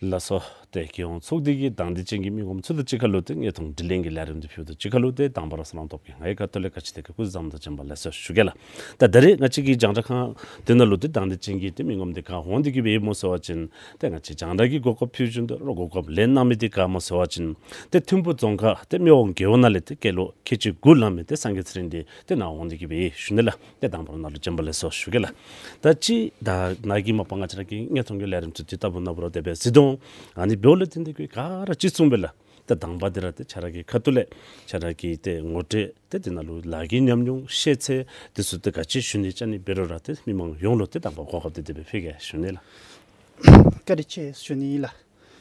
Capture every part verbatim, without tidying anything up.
ལགས་སོ། ཏེ་རྒྱལ་ཡོངས་ཚོགས་སྡེ་གི་དང་འདོད་ཅན་གྱི་མི་ངོམ་ཚུ་དང་གཅིག་ཁར་ལུ་ཏེ་དངོས་མཐོང་དྲི་ལན་གྱི་ལས་རིམ་འདི་ཕུལཝ་དང་གཅིག་ཁར་ལུ་ཏེ་དང་པ་ར་ས་ལང་སྟོབས་རྒྱས་ང་གིས་ཁ་ཐུག་ལས་ག་ཅི་དེ་གི་སྐུ་གཟུགས་བཟང་དང་བྱོན་པ་ལེགས་སོ་ཞུ་གེ་ལགས། ད་ད་རེས་ང་བཅས་ཀྱི་རྒྱང་བསྒྲགས་ཁང་འདི་ནང་ལུ་ཏེ་དང་འདོད་ཅན་གྱི་ཏེ་མི་ངོམ་འདི་ག་འོང་སྟེ་གི་སྦེ་ཡོདཔ་སྨོ་ཟེར་བ་ཅིན་ཏེ་ང་བཅས་རྒྱང་བསྒྲགས་ཀྱི་གོ་སྐབས་ཕུལ་བྱིན་དོ་རུང་གོ་སྐབས་ལེན་གནང་མི་འདི་ག་སྨོ་ཟེར་བ་ཅིན་ཏེ་ཐིམ་ཕུ་རྫོང་ཁག་ཏེ་སྨད་ཝང་རྒེད་འོག་ནང་ལས་ཏེ་སྐྱེས་ལོ་ཁལ་གཅིག་དགུ་ལང་མི་ཏེ་སངས་རྒྱས་ཚེ་རིང་འདི་ཏེ་ནཱ་འོང་སྟེ་གི་སྦེ་ཡོད་ཞུ་ནི་ལགས། ཏེ་དང་པ་ར་ནཱ་ལུ་བྱོན་པ་ལེགས་སོ་ཞུ་གེ་ལགས། ད་ཅི་ད་ནཱ་གིས་མ་པ་ང་བཅས་ར་གི་དངོས་མཐོང་གི་ལས་རིམ་ཚུ་འདི་ལྟ་བུ་ནཱ་འབད་རུང་དེ་སྦེ་གཟིགས་དོ་འོང་། ཨ་ནི་འབདཝ་ལས་བརྟེན་ཏེ་གི་ག་ར་གཅིག་མཚུངས་སྦེ་ལགས། ཏེ་དང་པ་འདི་ར་ཏེ་ཁྱོད་ར་གི་ཁ་ཐུག་ལས་ཁྱོད་ར་གི་ཏེ་ངོ་སྤྲོད་ཏེ་འདི་ནང་ལུ་ལཱ་གི་ཉམས་མྱོང་ཤེས་ཚད་འདི་ཚུ་ཏེ་ག་ཅི་ཞུ་ནི་ཅ་ནི་འབད་རུང་ར་ཏེ་མི་མང་ཡོངས་ལུ་ཏེ་དང་པ་གོ་སྐབས་འདི་དེ་སྦེ་ཕུལ་གེ་ཞུ་ནི་ལགས། བཀའ་དྲིན་ཆེ་ཞུ་ནི་ལགས།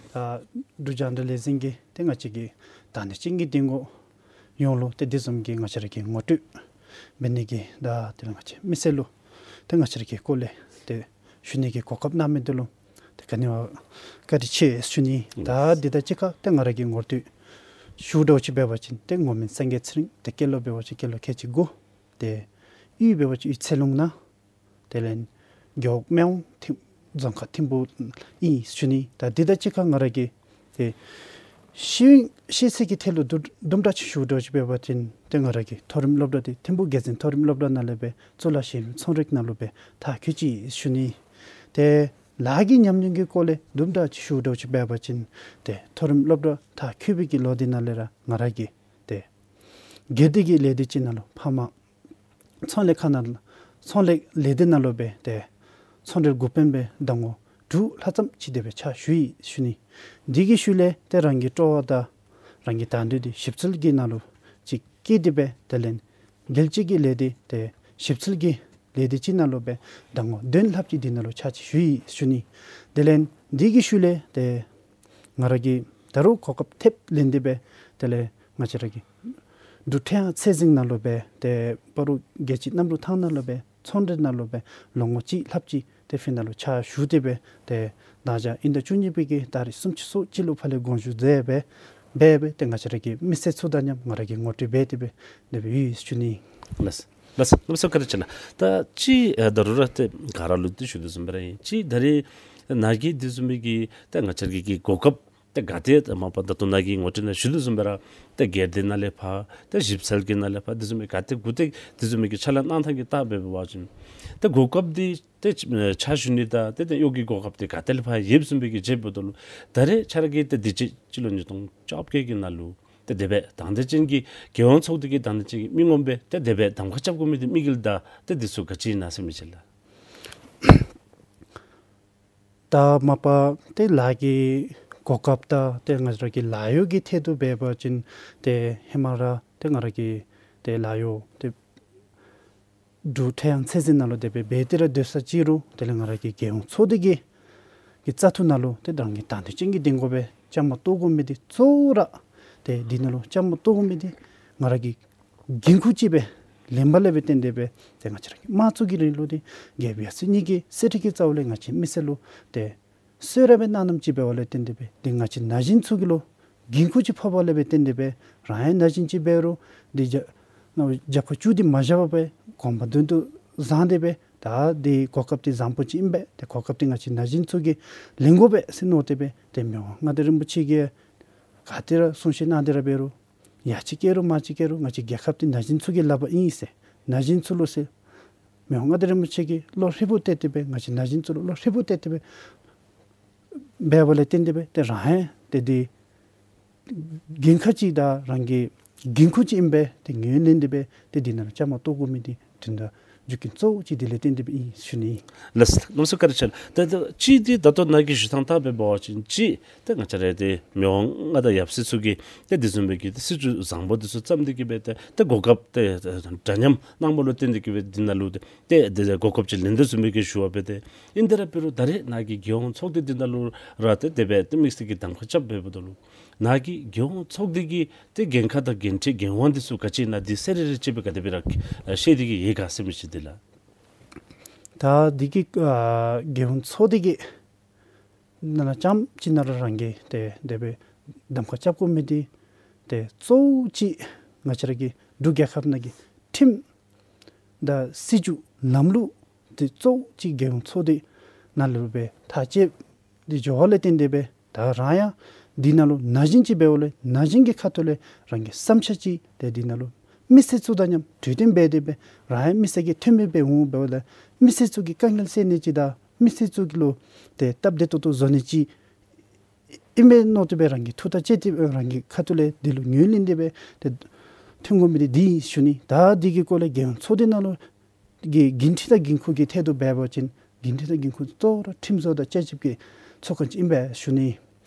ད་འབྲུག་རྒྱང་བསྒྲགས་ལས་འཛིན་གྱིས་ཏེ་ང་བཅས་ཀྱི་དང་འདོད་ཅན་གྱི་འདེམས་བསྐོ་ཡོངས་ལུ་ཏེ་དེ་བཟུམ་གྱི་ང་བཅས་ར་གི་ངོ་སྤྲོད་འབད་ནི་གི་ད་དེ་ལས་ང་བཅས་མི་སེར་ལུ་ཏེ་ང་བཅས་ར་གི་སྐོར་ལས་ཏེ་ཞུ་ནི་གི་གོ་སྐབས་གནང་མི་འདི་ལུ་ཏེ་ག་ནི་བ་བཀའ་དྲིན་ཆེ་ཞུ་ནི། ད་འདི་དང་གཅིག་ཁར་ཏེ་ང་ར་གི་ངོ་སྤྲོད་ཞུ་འདྲཝ་ཅིག་འབད་བ་ཅིན་ཏེ་ངོ་མིང་སངས་རྒྱས་ཚེ་རིང་། ཏེ་སྐྱེས་ལོ་འབད་བ་ཅིན་སྐྱེས་ལོ་ཁལ་གཅིག་དགུ། ཏེ་གཡུས་འབད་བ་ཅིན་གཡུས་ཚེ་ལུང་ནང་། དེ་ལས་རྒེད་འོག་སྨད་ཝང་ཐིམ་རྫོང་ཁག་ཐིམ་ཕུ་ཨིན་ཞུ་ནི། ད་འདི་དང་གཅིག་ཁར་ང་ར་གི་ཏེ་ཤེས་ཤེས་ཚད་ཀྱི་ཐད་ལུ་དུམ་དུམ་གྲ་ཅིག་ཞུ་འདྲཝ་ཅིག་འབད་བ་ཅིན་ཏེ་ང་ར་གི་མཐོ་རིམ་སློབ་གྲྭ་འདི་ཐིམ་ཕུ་རྒྱལ་འཛིན་མཐོ་རིམ་སློབ་གྲྭ་ནང་ལས་སྦེ་གཙུག་ལག་གཞི་རིམ་ཚོང་རིག་ནང་ལུ་སྦེ་མཐར་འཁྱོལ་ཅི་ཞུ་ནི། ཏེ་ལཱ་གི་ཉམས་མྱོང་གི་སྐོར་ལས་དུམ་གྲ་ཅིག་ཞུ་འདྲཝ་ཅིག་འབད་བ་ཅིན་ཏེ་མཐོ་རིམ་སློབ་གྲྭ་མཐར་འཁྱོལ་བའི་གི་ལོ་འདི་ནང་ལས་ར་ང་ར་གིས་ཏེ་སྒེར་སྡེ་གི་ལས་སྡེ་ཅིག་ནང་ལུ་ཕར་མ་ཚོང་ལས་ཁང་ནང་ཚོང་ལས་ལས་སྡེ་ནང་ལུ་སྦེ་ཏེ་ཚོང་འབྲེལ་འགོ་དཔོན་སྦེ་ཟླ་ངོ་དྲུག་ལྷག་ཙམ་ཅིག་དེ་སྦེ་ཕྱག་ཞུ་ཡི་ཞུ་ནི། འདི་གི་ཤུལ་ལས་ཏེ་རང་གི་སྤྲོ་བ་དང་རང་གི་དང་འདོད་འདི་ཞིབ་འཚོལ་གྱི་ནང་ལུ་ཅིག་སྐྱེས་ཏེ་སྦེ་དེ་ལས་རྒྱལ་སྤྱི་གི་ལས་སྡེ་ཏེ་ཞིབ་འཚོལ་གྱི་ལས་སྡེ་ཅིག་ནང་ལུ་སྦེ་ཟླ་ངོ་བདུན་ལྷགཔ་ཅིག་འདི་ནང་ལུ་ཕྱག་ཅིག་ཞུ་ཡི་ཞུ་ནི། དེ་ལས་འདི་གི་ཤུལ་ལས་ཏེ་ང་ར་གིས་ད་རུང་གོ་སྐབས་ཐེབས་ལེན་ཏེ་སྦེ་དེ་ལས་ང་བཅས་ར་གི་འབྲུག་ཁྲེང་ཡང་ཚད་འཛིན་ནང་ལུ་སྦེ་ཏེ་སྤ་རོ་རྒྱལ་སྤྱིའི་གནམ་གྲུ་ཐང་ནང་ལུ་སྦེ་ཚོང་འབྲེལ་ནང་ལུ་སྦེ་ལོ་ངོ་གཅིག་ལྷགཔ་ཅིག་ཏེ་ཕར་ནང་ལུ་ཕྱག་ཞུ་སྟེ་སྦེ་ཏེ་ད་ཆ་དབྱིན་ཟླ་བཅུ་གཉིས་པའི་གི་ཏ་རིག་སུམ་ཅུ་སོ་གཅིག་ལུ་ཕར་ལས་དགོངས་ཞུ་མཛད་སྦེ་འབད་སྦེ་ཏེ་ང་བཅས་ར་གི་མི་སེར་ཚུ་དང་མཉམ་ང་ར་གིས་ངོ་སྤྲོད་འབད་དེ་སྦེ་དེ་སྦེ་ཡོད་ཞུ་ནི། ལགས། ལགས་ལགས་སོ་བཀའ་དྲིན་ཆེ་ལགས། ད་ཅི་ཨ་ད་རུང་ར་ཏེ་ག་ར་ལུ་ཏེ་ཞུ་དོ་བཟུམ་སྦེ་ར་ཨིན། ཅི་ད་རེས་ནཱ་གིས་དེ་བཟུམ་མའི་གི་ད་ང་བཅས་ར་གི་གོ་སྐབས་ཏེ་ག་ཏེ་ད་མ་པ་ད་ལྟོ་ནཱ་གིས་ངོ་སྤྲོད་ནང་ཞུ་དོ་བཟུམ་སྦེ་ར་ཏེ་སྒེར་སྡེ་ནང་ལས་ཕར་ཏེ་ཞིབ་འཚོལ་གྱི་ནང་ལས་ཕར་དེ་བཟུམ་མའི་ག་ཏེ་གུ་ཏེ་དེ་བཟུམ་མའི་གི་ཕྱག་ལཱ་གནང་ཐངས་ཀྱི་ལྟ་འབད་བ་ཅིན་ཏེ་གོ་སྐབས་འདི་ཏེ་ཕྱག་ཞུ་ནི་དང་ཏེ་ཏེ་གཡོག་གི་གོ་སྐབས་འདི་ག་ཏེ་ལས་ཕར་ཡོདཔ་བཟུམ་སྦེ་གི་འབྱེད་འབདཝ་ད་ལུ་ད་རེས་ཁྱོད་ར་གིས་ཏེ་དུས་ཅི་སྤྱི་ལོ་ཉིས་སྟོང་བཅོ་བརྒྱད་ཀྱི་ནང་ལུ་ཏེ་དེ་སྦེ་དང་འདོད་ཅན་གྱི་རྒྱལ་ཡོངས་ཚོགས་སྡེ་གི་དང་འདོད་ཅན་གྱི་མི་ངོམ་སྦེ་ཏེ་དེ་སྦེ་གདམ་ཁ་རྐྱབ་དགོ་མི་འདི་དམིགས་ཡུལ་དང་ཏེ་འདི་ཚུ་ག་ཅི་ཨིན་ན་ཟེར་མི་ཅིག་ལགས། ད་མ་པ་ཏེ་ལཱ་གི་གོ་སྐབས་དང་ཏེ་ང་ར་གི་ལཱ་གཡོག་གི་ཐད་དུ་འབད་བ་ཅིན་ཏེ་ཧེ་མ་ར་ཏེ་ང་ར་གི་ཏེ་ལཱ་གཡོག་ཏེ་འབྲུག་ཁྲེང་ཡང་ཚད་འཛིན་ནང་ལུ་དེ་སྦེ་འབད་དེ་ར་སྡོད་ས་ཅིག་རུང་དེ་ལས་ང་ར་གི་རྒྱལ་ཡོངས་ཚོགས་སྡེ་གི་གི་བཙག་འཐུ་ནང་ལུ་ཏེ་རང་གི་དང་འདོད་ཅན་གྱི་འདེམས་བསྐོ་སྦེ་བཅའ་མར་གཏོགས་དགོ་མི་འདི་གཙོ་བོ་ར་ཏེ་འདི་ནང་ལུ་བཅའ་མར་གཏོགས་དགོ་མི་འདི་ང་ར་གི་འགན་ཁུར་ཅིག་སྦེ་ལེན་པ་ལས་སྦེ་བརྟེན་ཏེ་སྦེ་ཏེ་ང་བཅས་ར་གི་དམངས་གཙོ་གི་རིང་ལུགས་འདི་རྒྱལ་པོའི་ཡབ་སྲས་གཉིས་ཀྱི་གསེར་ཁྲི་གི་རྩ་བ་ལས་ང་བཅས་མི་སེར་ལུ་ཏེ་གསོལ་ར་སྦེ་གནང་གནངམ་ཅིག་འབདཝ་ལས་བརྟེན་ཏེ་སྦེ་འདི་ང་བཅས་ན་གཞོན་ཚུ་གི་ལུ་འགན་ཁུར་ཅིག་ཕོགཔ་ལས་སྦེ་བརྟེན་ཏེ་སྦེ་རང་ཡང་ན་གཞོན་ཅིག་འབད་རུང་འདི་རྒྱ་རྒྱབ་ཁར་བཙུགས་ཏེ་མ་བཞག་པར་སྦེ་གོམ་པ་མདུན་དུ་བཟུང་སྟེ་སྦེ་ད་འདི་གོ་སྐབས་འདི་བཟང་པོ་ཅིག་ཨིན་པས། ཏེ་གོ་སྐབས་འདི་ང་བཅས་ན་གཞོན་ཚུ་གིས་ལེན་དགོ་པས་ཟེར་མནོ་སྟེ་སྦེ་ཏེ་མི་དབང་མངའ་བདག་རིན་པོ་ཆེ་གིས་ག་ཏེ་ར་གསུང་བཤད་གནང་སྟེ་ར་འབད་རུང་ཡར་ཅིག་བསྐྱལ་རུང་མར་ཅིག་བསྐྱལ་རུང་ང་བཅས་རྒྱལ་ཁབ་འདི་ན་གཞོན་ཚུ་གི་ལག་པར་ཨིན་ཟེར་ན་གཞོན་ཚུ་ལུ་ཟེར་མི་དབང་མངའ་བདག་རིན་པོ་ཆེ་གིས་བློ་ཧྲིལ་བུ་གཏད་དེ་སྦེ་ང་བཅས་ན་གཞོན་ཚུ་ལུ་བློ་ཧྲིལ་བུ་གཏད་དེ་སྦེ་འབད་བ་ལས་བརྟེན་ཏེ་སྦེ་ཏེ་རང་ཡང་ཏེ་འདི་འགན་ཁག་ཅིག་དང་རང་གི་འགན་ཁུར་ཅིག་ཨིན་པས། ཏེ་ངོས་ལེན་ཏེ་སྦེ་ཏེ་འདི་ནང་ལུ་བཅའ་མར་གཏོགས་དགོ་མི་འདི་དོན་དག་རྒྱུ་རྐྱེན་གཙོ་བོ་ཅིག་འདི་ལས་བརྟེན་ཏེ་སྦེ་ཨིན་ཞུ་ནི། ལགས་ལགས་སོ་བཀའ་དྲིན་ཆེ་ལགས། ད་ད་ཅི་འདི་ད་ལྟོ་ནཱ་གིས་ཞུ་ཐངས་ལྟར་སྦེ་འབད་བ་ཅིན་ཅིག་ཏེ་ང་བཅས་ར་ཏེ་མི་དབང་མངའ་བདག་ཡབ་སྲས་ཚུ་གིས་ཏེ་འདི་བཟུམ་སྦེ་གི་ཏེ་སྲིད་བྱུས་བཟང་པོ་འདི་ཚུ་བརྩམས་ཏེ་གི་སྦེ་ཏེ་ཏེ་གོ་སྐབས་ཏེ་འདྲ་མཉམ་གནང་བ་ལུ་བརྟེན་ཏེ་གི་སྦེ་འདི་ནང་ལུ་ཏེ་ཏེ་ཏེ་གོ་སྐབས་ཅིག་ལེན་དོ་བཟུམ་སྦེ་གི་ཞུ་བ་སྦེ་ཏེ་ཨིན། དེ་ར་འབད་རུང་ད་རེས་ནཱ་གིས་རྒྱལ་ཡོངས་ཚོགས་སྡེ་འདི་ནང་ལུ་ར་ཏེ་དེ་སྦེ་ཏེ་དམིགས་བསལ་གྱི་གདམ་ཁ་རྐྱབ་འབདཝ་ད་ལུ་ནཱ་གིས་རྒྱལ་ཡོངས་ཚོགས་སྡེ་གི་ཏེ་འགན་ཁག་དང་འགན་འཁྲི་འགན་དབང་འདི་ཚུ་ག་ཅི་ཨིན་ན་འདི་གསལ་རི་རི་ཅིག་སྦེ་ག་དེ་སྦེ་ར་ཨ་ཤེས་ཏེ་གི་ཡོད་ག་ཟེར་མི་ཅིག་འདི་ལགས། ད་འདི་གི་ཨ་རྒྱལ་ཡོངས་ཚོགས་སྡེ་གི་ནང་ན་རྐྱངམ་ཅིག་ནང་ར་རང་གིས་ཏེ་དེ་སྦེ་གདམ་ཁ་རྐྱབ་དགོ་མི་འདི་ཏེ་གཙོ་བོ་ཅིག་ང་བཅས་ར་གི་འབྲུག་རྒྱལ་ཁབ་ནང་གི་ཁྲིམས་དང་སྲིད་བྱུས་ལམ་ལུགས་འདི་གཙོ་བོ་ཅིག་རྒྱལ་ཡོངས་ཚོགས་སྡེ་ནང་ལུ་སྦེ་ཐག་བཅད་དེ་འགྱོ་བ་ལས་བརྟེན་ཏེ་སྦེ་ ད་རང་ཡང་འདི་ནང་ལུ་ན་གཞོན་ཅིག་འབདཝ་ལས་ན་གཞོན་གྱི་ཁ་ཐུག་ལས་རང་གི་བསམ་འཆར་ཅིག་ཏེ་འདི་ནང་ལུ་མི་སེར་ཚུ་དང་མཉམ་གྲོས་བསྟུན་འབད་དེ་སྦེ་རང་ཡང་མི་སེར་གྱི་འཐུས་མི་སྦེ་འོང་འབདཝ་ལས་མི་སེར་ཚུ་གི་དཀའ་ངལ་སེལ་ནི་ཅིག་དང་མི་སེར་ཚུ་གི་ལུ་ཏེ་སྟབས་བདེ་ཏོག་ཏོ་བཟོ་ནི་ཅིག་ཨིན་པས་མནོ་སྟེ་སྦེ་རང་གི་ཐུགས་ཐག་བཅད་དེ་རང་གི་ཁ་ཐུག་ལས་འདི་ལུ་ངོས་ལེན་ཏེ་སྦེ་ཏེ་འཐུས་དགོ་མི་འདི་འདི་ཨིན་ཞུ་ནི། ད་འདི་གི་སྐོར་ལས་རྒྱལ་ཡོངས་ཚོགས་སྡེ་ནང་ལུ་གི་འགན་འཁྲི་དང་འགན་ཁུར་གྱི་ཐད་དུ་འབད་བ་ཅིན་འགན་འཁྲི་དང་འགན་ཁུར་གཙོ་བོ་ར་ཁྲིམས་བཟོ་དང་བསྐྱར་ཞིབ་ཀྱི་ཚོགས་ཁང་ཅིག་ཨིན་པས་ཞུ་ནི།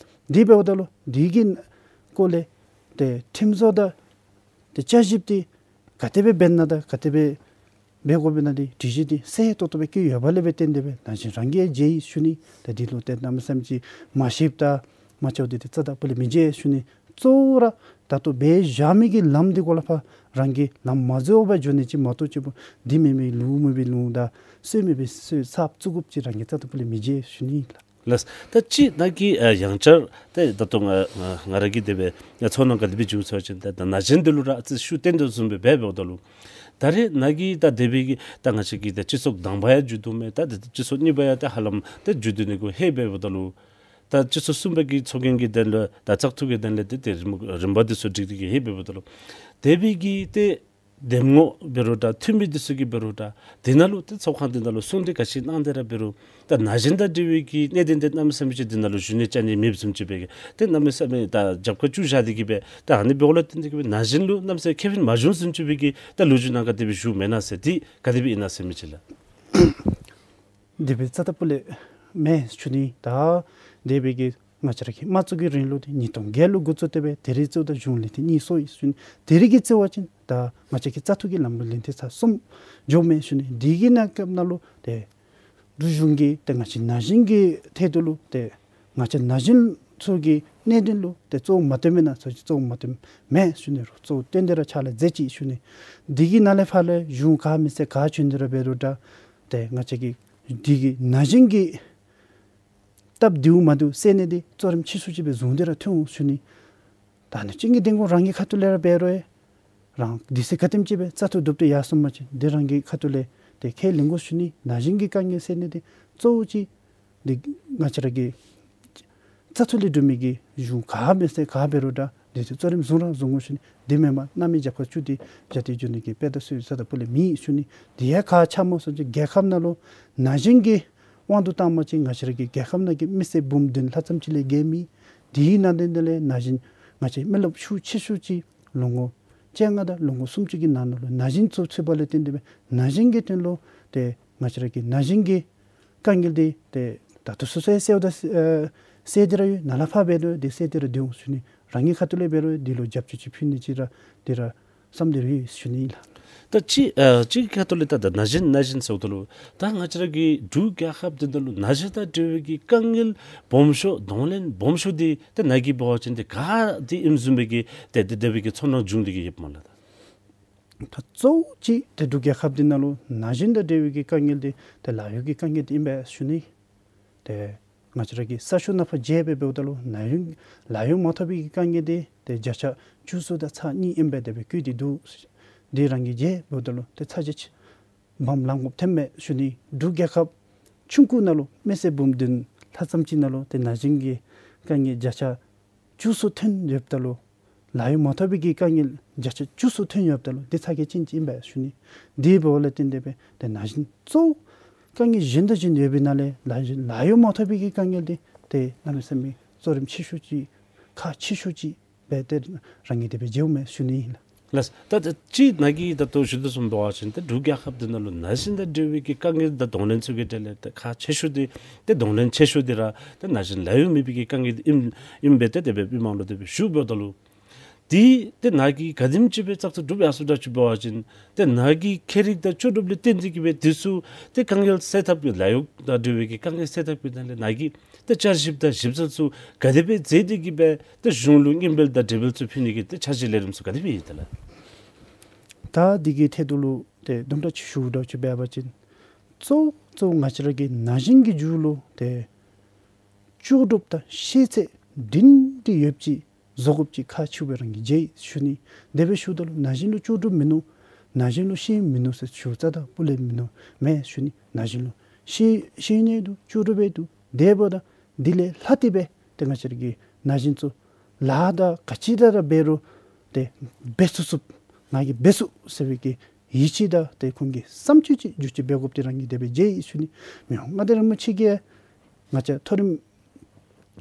འདི་འབདཝ་ད་ལུ་འདི་གི་སྐོར་ལས་ཏེ་ཁྲིམས་བཟོ་དང་ཏེ་བསྐྱར་ཞིབ་འདི་ག་དེ་སྦེ་འབད་ན་དང་ག་དེ་སྦེ་འབད་དགོཔ་ཨིན་ན་འདི་སྒྲིག་གཞི་འདི་གསལ་ཏོག་ཏོ་སྦེ་བཀོད་ཡོད་པ་ལས་འབད་བརྟེན་ཏེ་སྦེ་ན་གཞོན་རང་གིས་མཇལ་ཡི་ཞུ་ནི། ཏེ་འདི་ལུ་ཏེ་གནམ་མེད་ས་མེད་ཅིག་མ་ཤེསཔ་དང་མ་ཆོག་འདི་ཏེ་རྩ་དང་སྤུ་ལས་མི་མཇལ་ཞུ་ནི། གཙོ་བོ་ར་ད་ལྟོ་འབད་བཞག་མི་གི་ལམ་འདི་གུ་ལས་ཕར་རང་གིས་ལམ་མ་འཛོལ་བར་འགྱོ་ནི་ཅིག་མ་གཏོགས་ཅིག་པོ་འདི་མེན་མི་ལུ་མེན་པའི་ལུང་དང་སྲོལ་མེན་པའི་སྲོལ་ཚབ་བཙུགས་དགོཔ་ཅིག་རང་གིས་རྩ་དང་སྤུ་ལས་མི་མཇལ་ཞུ་ནི་ལགས། ལགས། ད་ཅི་ནཱ་གི་ཨ་ཡང་བསྐྱར་ཏེ་ད་ལྟོ་ང་ང་ར་གིས་དེ་སྦེ་ཚོར་སྣང་ག་དེ་སྦེ་བྱུང་ཟེར་བ་ཅིན་ད་ད་ན་གཞོན་འདི་ལུ་ར་ཨ་ཙི་ཤུགས་བཏོན་དོ་བཟུམ་སྦེ་འབད་འབདཝ་ད་ལུ་ད་རེས་ནཱ་གི་ད་དེ་སྦེ་གི་ད་ང་བཅས་ཀྱི་ད་སྤྱི་ཚོགས་དང་པ་ཡང་མཇུག་བསྡུ་མས། ད་དེ་སྤྱི་ཚོགས་གཉིས་པ་ཡང་ད་ཧ་ལམ་ད་མཇུག་བསྡུ་ནི་གུ་ལྷོད་འབདཝ་ད་ལུ་ད་སྤྱི་ཚོགས་གསུམ་པ་གི་ཚོགས་རྒྱན་གྱི་དོན་ལས་ད་བཙག་འཐུ་གི་དོན་ལས་ཏེ་དེ་རིམ་རིམ་པ་འདི་ཚུ་སྒྲིག་སྟེ་གི་ལྷོད་འབདཝ་ད་ལུ་དེ་སྦེ་གི་ཏེ་འདེམས་ངོ་འབད་རུང་འདྲ་འཐུས་མི་འདི་ཚུ་གིས་འབད་རུང་འདྲ་དེ་ནང་ལུ་ཏེ་ཚོགས་ཁང་འདི་ནང་ལུ་གསུང་གྲོས་ག་ཅི་གནང་སྟེ་ར་འབད་རུང་ད་ན་གཞོན་དང་འབྲེལ་བའི་གི་གནད་དོན་འདི་གནམ་མེད་ས་མེད་ཅིག་འདི་ནང་ལུ་ཞུ་ནི་བཅའ་ནི་མེདཔ་བཟུམ་ཅིག་སྦེ་གི་ཏེ་གནམ་མེད་ས་མེད་ད་རྒྱབ་ཁར་བཅུག་བཞག་སྟེ་གི་སྦེ་ད་ཨ་ནི་འབདཝ་ལས་བརྟེན་ཏེ་གི་སྦེ་ན་གཞོན་ལུ་གནམ་མེད་ས་མེད་ཁེ་ཕན་མ་བྱུང་བཟུམ་ཅིག་སྦེ་གི་ད་ལོ་རྒྱུས་ནང་ག་དེ་སྦེ་ཞུཝ་མེན་ན་ཟེར། འདི་ག་དེ་སྦེ་ཨིན་ན་ཟེར་མི་ཅིག་ལགས། དེ་སྦེ་རྩ་དང་སྤུ་ལས་མེན་ཞུ་ནི། ད་དེ་སྦེ་གི་ང་བཅས་ར་གི་དམངས་གཙོ་གི་རིང་ལུགས་འདི་ཉིས་སྟོང་བརྒྱད་ལུ་འགོ་བཙུགས་ཏེ་སྦེ་ད་རེས་བཙུགས་ད་གཞུང་ལས་ཐེངས་གཉིས་སོང་ཡི་ཞུ་ནི། དེ་རིང་གི་བརྩི་བ་ཅིན་ད་ང་བཅས་ཀྱི་བཙག་འཐུ་གི་ལམ་ལུགས་ལས་ཐེངས་ཚར་གསུམ་འགྱོཝ་མས་ཞུ་ནི། དེ་གི་གནས་སྐབས་ནང་ལུ་ཏེ་འབྲུག་གཞུང་གིས་ཏེ་ང་བཅས་ན་གཞོན་གྱི་ཐད་དུ་ལུ་ཏེ་ང་བཅས་ན་གཞོན་ཚུ་གི་གནད་དོན་ལུ་ཏེ་གཙོ་བོ་མ་བཏོན་མེན་ན་ཟེར་བ་ཅིན་གཙོ་བོ་མ་བཏོན་མེན་ཞུ་ནི། རོགས་གཙོ་བོ་བཏོན་ཏེ་ར་ཕྱག་ལཱ་མཛད་ཅི་ཞུ་ནི། དེ་གི་ནང་ལས་ཕར་ལས་གཞུང་ག་མི་སེར་ག་བྱོན་ཏེ་ར་འབད་རུང་འདྲ་ཏེ་ང་བཅས་ཀྱི་དེ་གི་ན་གཞོན་གྱི་སྟབས་བདེཝ་མ་བདེཝ་སེལ་ནི་འདི་གཙོ་རིམ་ཆེ་ཤོས་ཅིག་སྦེ་བཟུང་སྟེ་ར་ཐོན་འོང་ཞུ་ནི། ད་ནི་ཅིག་གི་འདེམས་ངོ་རང་གི་ཁ་ཐུག་ལས་ར་འབད་རུང་རང་དུས་ཚོད་ག་དེམ་ཅིག་སྦེ་བཙག་འཐུ་གྲུབ་སྟེ་ཡར་སོང་པ་ཅིན་འདི་རང་གི་ཁ་ཐུག་ལས་ཏེ་ཁས་ལེན་དགོ་ཞུ་ནི། ན་གཞོན་གྱི་དཀའ་ངལ་སེལ་ནི་འདི་གཙོ་བོ་ཅིག་འདི་ང་བཅས་ར་གི་བཙག་འཐུ་ལས་གྲུབ་མི་གི་གཞུང་ག་མི་སེར་ག་འབད་རུང་འདྲ་འདི་ཚུ་གཙོ་རིམ་བཟུང་ར་བཟུང་དགོ་ཞུ་ནི། དེ་མེན་པར་གནམ་མེད་རྒྱབ་ཁར་བཅུག་སྟེ་བཞག་སྟེ་འགྱོ་ནི་གི་དཔེ་དང་སྲོལ་རྩ་དང་སྤུ་ལས་མེད་ཞུ་ནི། དེ་ཡང་ག་ཅི་སྨོ་ཟེར་བ་ཅིན་རྒྱལ་ཁབ་ནང་ལུ་ན་གཞོན་གྱི་དབང་དུ་བཏང་པ་ཅིན་ང་བཅས་ར་གི་རྒྱལ་ཁབ་ནང་གི་མི་སེར་འབུམ་བདུན་ལྷག་ཙམ་ཅིག་ལས་བརྒལ་མེད། དེའི་ནང་དེ་ནང་ལས་ན་གཞོན་ང་བཅས་མི་རློབས་ཤུགས་ཆེ་ཤོས་ཅིག་ལོ་ངོ་བཅོ་ལྔ་དང་ལོ་ངོ་སུམ་ཅུ་གི་ནང་ན་ལུ་ན་གཞོན་ཚུ་ཚུད་པ་ལས་བརྟེན་ཏེ་སྦེ་ན་གཞོན་གྱི་དོན་ལུ་ཏེ་ང་བཅས་ར་གི་ན་གཞོན་གྱི་དཀའ་ངལ་འདི་ཏེ་ད་ལྟོ་སོ་སོའི་སེལཝ་ད་ཨེ་སེལ་ཏེ་ར་ཡོད། ནཱ་ལས་ཕར་འབད་རུང་འདི་སེལ་ཏེ་ར་སྡོད་འོང་ཞུ་ནི། རང་གི་ཁ་ཐུག་ལས་འབད་རུང་འདི་ལུ་རྒྱབ་སྐྱོར་ཅིག་ཕུལ་ནི་ཅིག་ར་འདི་ར་བསམ་སྟེ་ར་ཡོད་ཞུ་ནི་ལགས། ད་ཅི་ཨ་ཅི་ཁ་ཐུག་ལས་ད་ད་ན་གཞོན་ན་གཞོན་ཟེརཝ་ད་ལུ་ད་ང་བཅས་ར་གི་འབྲུག་རྒྱལ་ཁབ་འདི་ནང་ལུ་ན་གཞོན་དང་འབྲེལ་བའི་གི་དཀའ་ངལ་སྦོམ་ཤོས་གདོང་ལེན་སྦོམ་ཤོས་འདི་ད་ནཱ་གིས་འབད་བ་ཅིན་ཏེ་ག་འདི་ཨིནམ་བཟུམ་སྦེ་གི་ཏེ་དེ་དེ་སྦེ་གི་ཚོར་སྣང་བྱུང་སྟེ་གི་ཡོདཔ་སྨོ་ལགས། ད་གཙོ་བོ་ཅིག་ཏེ་འབྲུག་རྒྱལ་ཁབ་འདི་ནང་ལུ་ན་གཞོན་དང་འབྲེལ་བའི་གི་དཀའ་ངལ་འདི་ཏེ་ལཱ་གཡོག་གི་དཀའ་ངལ་འདི་ཨིན་པས་ཞུ་ནི། ཏེ་ང་བཅས་ར་གི་ས་ཕྱོགས་ནང་ཕར་མཇལ་སྦེ་འབདཝ་ད་ལུ་ན་གཞོན་ལཱ་གཡོག་མ་ཐོབ་པའི་གི་དཀའ་ངལ་འདི་ཏེ་བརྒྱ་ཆ་བཅུ་གསུམ་དང་ཚག་གཉིས་ཨིན་པས་དེ་སྦེ་བཀོད་དེ་འདུག། འདི་རང་གིས་མཇལ་འབདཝ་ད་ལུ་ཏེ་ཚ་གྱང་ཅིག་སྦོམ་ལང་དགོཔ་ཐོནམ་མས་ཞུ་ནི། འབྲུག་རྒྱལ་ཁབ་ཆུང་ཀུ་ནང་ལུ་མི་སེར་འབུམ་བདུན་ལྷག་ཙམ་ཅིག་ནང་ལུ་ཏེ་ན་གཞོན་གྱི་དཀའ་ངལ་བརྒྱ་ཆ་བཅུ་གསུམ་ཐོན་ཡོདཔ་ད་ལུ་ལཱ་གཡོག་མ་ཐོབ་པའི་གི་དཀའ་ངལ་བརྒྱ་ཆ་བཅུ་གསུམ་ཐོན་ཡོདཔ་ད་ལུ་འདི་ཚ་གྱང་ཅན་ཅིག་ཨིན་པས་ཞུ་ནི། དེ་འབདཝ་ལས་བརྟེན་ཏེ་སྦེ་ཏེ་ན་གཞོན་གཙོ་བོ་དཀའ་ངལ་གཞན་དང་གཞན་ཡོད་པའི་ནང་ལས་ལཱ་ལཱ་གཡོག་མ་ཐོབ་པའི་གི་དཀའ་ངལ་འདི་ཏེ་གནམ་མེད་ས་མེད་གཙོ་རིམ་ཆེ་ཤོས་ཅིག་ཁག་ཆེ་ཤོས་ཅིག་སྦེ་ཏེ་རང་གིས་དེ་སྦེ་མཇལཝ་མས་ཞུ་ནི་ཨིན་ལགས། ལགས། ད་ད་ཅི་ནཱ་གིས་ད་ལྟོ་ཞུ་དོ་བཟུམ་འབད་བ་ཅིན་ཏེ་འབྲུག་རྒྱལ་ཁབ་འདི་ནང་ལུ་ན་གཞོན་དང་འབྲེལ་བའི་གི་དཀའ་ངལ་དང་གདོང་ལེན་ཚུ་གི་གྲས་ལས་ཏེ་ཁག་ཆེ་ཤོས་འདི་ཏེ་གདོང་ལེན་ཆེ་ཤོས་འདི་ར་ཏེ་ན་གཞོན་ལཱ་གཡོག་མེད་པའི་གི་དཀའ་ངལ་འདི་ཨིན་ཨིན་པས། ཏེ་དེ་སྦེ་མི་མང་ལུ་དེ་སྦེ་ཞུ་འབདཝ་ད་ལུ་འདི་ཏེ་ནཱ་གིས་ག་དེམ་ཅིག་སྦེ་བཙག་འཐུ་གྲུབ་ཡར་སོངམ་འདྲཝ་ཅིག་འབད་བ་ཅིན་ཏེ་ནཱ་གི་ཁྱད་རིག་དང་ལྕོགས་གྲུབ་ལས་བརྟེན་ཏེ་གི་སྦེ་འདི་ཚུ་ཏེ་དཀའ་ངལ་སེལ་ཐབས་ཀྱི་ལཱ་གཡོག་དང་འབྲེལ་བའི་གི་དཀའ་ངལ་སེལ་ཐབས་ཀྱི་དོན་ལས་ནཱ་གིས་ཏེ་བསྐྱར་ཞིབ་དང་ཞིབ་འཚོལ་ཚུ་ག་དེ་སྦེ་མཛད་དེ་གི་སྦེ་ཏེ་གཞུང་ལུ་སྙན་འབུལ་དང་འབྲེལ་འབུལ་ཚུ་ཕུལ་ནི་གི་ཏེ་འཆར་གཞི་ལས་རིམ་ཚུ་ག་དེ་སྦེ་ཡོད་དེ་ལགས། ད་འདི་གི་ཐད་དུ་ལུ་ཏེ་དུམ་གྲ་ཅིག་ཞུཝ་འདྲཝ་ཅིག་འབད་བ་ཅིན་གཙོ་གཙོ་ང་བཅས་ར་གི་ན་གཞོན་གྱི་རྒྱུད་ལུ་ཏེ་ལྕོགས་གྲུབ་དང་ཤེས་ཚད་སྒྲིང་སྒྲི་ཡོདཔ་ཅིག་བཟོ་དགོཔ་ཅིག་ཁག་ཆེཝ་སྦེ་རང་གིས་མཇལ་ཞུ་ནི། དེ་སྦེ་ཞུཝ་ད་ལུ་ན་གཞོན་ལུ་ལྕོགས་གྲུབ་མིན་ནུག། ན་གཞོན་ལུ་ཤེས་ཡོན་མིན་ནུག་ཟེར་ཞུ་རྩ་དང་སྤུ་ལས་མིན་ནུག་མེན་ཞུ་ནི། ན་གཞོན་ལུ་ཤེས་ཤེས་ཡོན་ཡང་འདུག། ལྕོགས་གྲུབ་ཡང་འདུག། དེ་འབདཝ་ད་འདི་ལས་ལྷག་སྟེ་སྦེ་ ཏེ་ང་བཅས་ར་གི་ན་གཞོན་ཚུ་ལཱ་དང་ག་ཅི་ར་ར་འབད་རུང་ཏེ་འབད་ཚུགས་ཚུགསཔ་ང་གིས་འབད་ཚུགས་ཟེར་བའི་གི་ཡིད་ཆེས་དང་ཏེ་ཁོང་གི་བསམ་སྤྱོད་ཅིག་འགྱུར་བཅོས་འབད་དགོཔ་འདི་རང་གིས་དེ་སྦེ་མཇལ་ཡི་ཞུ་ནི། མི་དབང་མངའ་བདག་རིན་པོ་ཆེ་གིས་ང་བཅས་མཐོ་རིམ་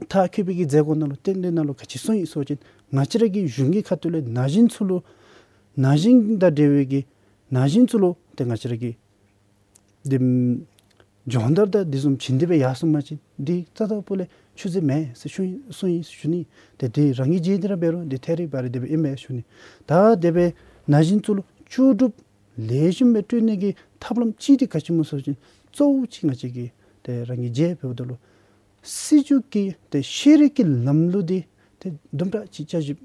མཐར་འཁྱོལ་བའི་གི་མཛད་སྒོ་ནང་ལུ་རྟེན་འབྲེལ་ནང་ལུ་ག་ཅི་གསུངས་ཡི་ཟེར་བ་ཅིན་ང་བཅས་ར་གི་གཞུང་གི་ཁ་ཐུག་ལས་ན་གཞོན་ཚུ་ལུ་ན་གཞོན་དང་འབྲེལ་བའི་གི་ན་གཞོན་ཚུ་ལུ་ཏེ་ང་བཅས་ར་གི་འདི་སྦྱོང་བརྡར་དང་འདི་བཟུམ་བྱིན་ཏེ་སྦེ་ཡར་སོང་པ་ཅིན་འདི་རྩ་དང་སྤུ་ལས་ཆུད་ཟོས་མེད་ཟེར་ཞུ་གསུངས་ཡི་ཞུ་ནི། ཏེ་འདི་རང་གིས་མཇལ་ཏེ་ར་འབད་རུང་འདི་ཐད་རི་བ་རི་དེ་སྦེ་ཨིན་མས་ཞུ་ནི། ད་དེ་སྦེ་ན་གཞོན་ཚུ་ལུ་ལྕོགས་གྲུབ་ལེགས་ཤོམ་སྦེ་སྤྲོད་ནི་གི་ཐབས་ལམ་ཅིག་འདི་ག་ཅི་སྨོ་ཟེར་བ་ཅིན་གཙོ་བོ་ཅིག་ང་བཅས་ཀྱིས་ཏེ་རང་གིས་མཇལ་འབདཝ་ད་ལུ་སྲིད་བྱུས་ཀྱི་ཏེ་ཤེས་རིག་གི་ལམ་ལུགས་འདི་ཏེ་དུམ་གྲ་ཅིག་བསྐྱར་ཞིབ་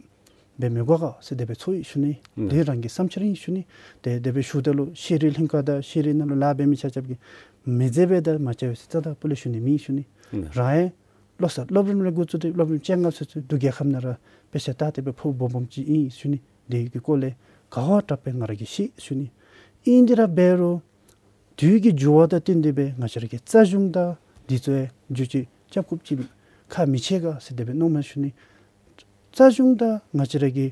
འབད་མི་དགོ་ག་ཟེར་དེ་སྦེ་ཚོར་ཡི་ཞུ་ནི། ཨིན། དེ་རང་གི་བསམ་འཆར་ཨིན་ཞུ་ནི། ཏེ་དེ་སྦེ་ཞུཝ་ད་ལུ་ཤེས་རིག་ལྷན་ཁག་དང་ཤེས་རིག་ནང་ལུ་ལཱ་འབད་མི་ཆ་ཁྱབ་ཀྱིས་མི་མཛད་པས་དང་མ་བྱ་བས་ཟེར་རྩ་དང་སྤུ་ལས་ཞུ་ནི་མེད་ཞུ་ནི། ཨིན། རང་ཡང་བློ་གསར་སློབ་རིམ་ལས་འགོ་བཙུགས་ཏེ་སློབ་རིམ་བཅོ་ལྔ་ཚུན་ཚོད་འབྲུག་རྒྱལ་ཁབ་ནང་ར་དཔེ་ཆ་ལྟ་སྟེ་སྦེ་ཕོགཔ་སྦོམ་སྦོམ་ཅིག་ཨིན་ཞུ་ནི། དེ་གི་སྐོར་ལས་ག་བ་དྲག་པས་ང་ར་གིས་ཤེས་ཞུ་ནི། ཨིན་དེ་ར་འབད་རུང་དུས་ཀྱི་འགྱུར་བ་དང་བསྟུན་ཏེ་སྦེ་ང་བཅས་ར་གི་རྩ་གཞུང་དང་འདི་ཚུ་ཡང་འགྱུར་བཅོས་རྐྱབ་དགོཔ་ཅིག་ཁག་མི་ཆེ་ག་ཟེར་དེ་སྦེ་མནོཝ་མས་ཞུ་ནི། རྩ་གཞུང་དང་ང་བཅས་ར་གི་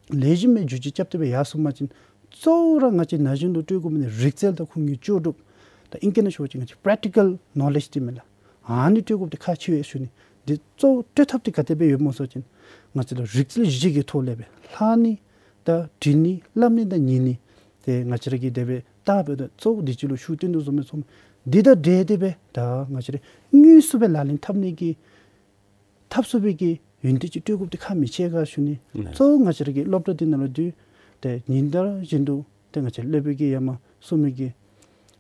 ལེགས་ཤོམ་སྦེ་འགྱུར་བཅོས་རྐྱབ་སྟེ་སྦེ་ཡར་སོང་པ་ཅིན་གཙོ་བོ་ར་ང་བཅས་ན་གཞོན་ལུ་སྤྲོད་དགོ་མི་འདི་རིག་རྩལ་དང་ཁོང་གི་ལྕོགས་གྲུབ་དང་ཨིང་སྐད་ནང་ཞུ་བ་ཅིན་ང་བཅས་པེ་རེག་ཊི་ཀཱལ་ནོ་ལེཇ་འདི་མས་ལགས། ཨ་ནི་སྤྲོད་དགོཔ་འདི་ཁག་ཆེ་བས་ཞུ་ནི། འདི་གཙོ་བོ་སྤྲོད་ཐབས་འདི་ག་དེ་སྦེ་ཡོདཔ་སྨོ་ཟེར་བ་ཅིན་ང་བཅས་ལུ་རིག་རྩལ་གཞི་གི་ཐོག་ལས་སྦེ་ལྷག་ནི་དང་འབྲི་ནི་སླབ་ནི་དང་ཉན་ནི་ཏེ་ང་བཅས་ར་གིས་དེ་སྦེ་བལྟ་འབདཝ་ད་གཙོ་བོ་འདི་ཅིག་ལུ་ཤུགས་བཏོན་དོ་བཟུམ་སྦེ་ཚོར་མས། འདི་དང་འབྲེལ་ཏེ་སྦེ་ད་ང་བཅས་ར་དངོས་སུ་སྦེ་ལག་ལེན་འཐབ་ནི་གི་འཐབ་ཚུགས་པའི་གི་ཡོན་ཏན་ཅིག་སྤྲོད་དགོཔ་འདི་ཁག་མི་ཆེ་ག་ཞུ་ནི། ཨིན། གཙོ་བོ་ང་བཅས་ར་གི་སློབ་གྲྭ་འདི་ནང་ལུ་འདི་ཏེ་ཉིན་ལྟར་བཞིན་དུ་ཏེ་ང་བཅས་སློབ་དཔོན་གྱིས་ཡང་མ་གསུང་མི་གི་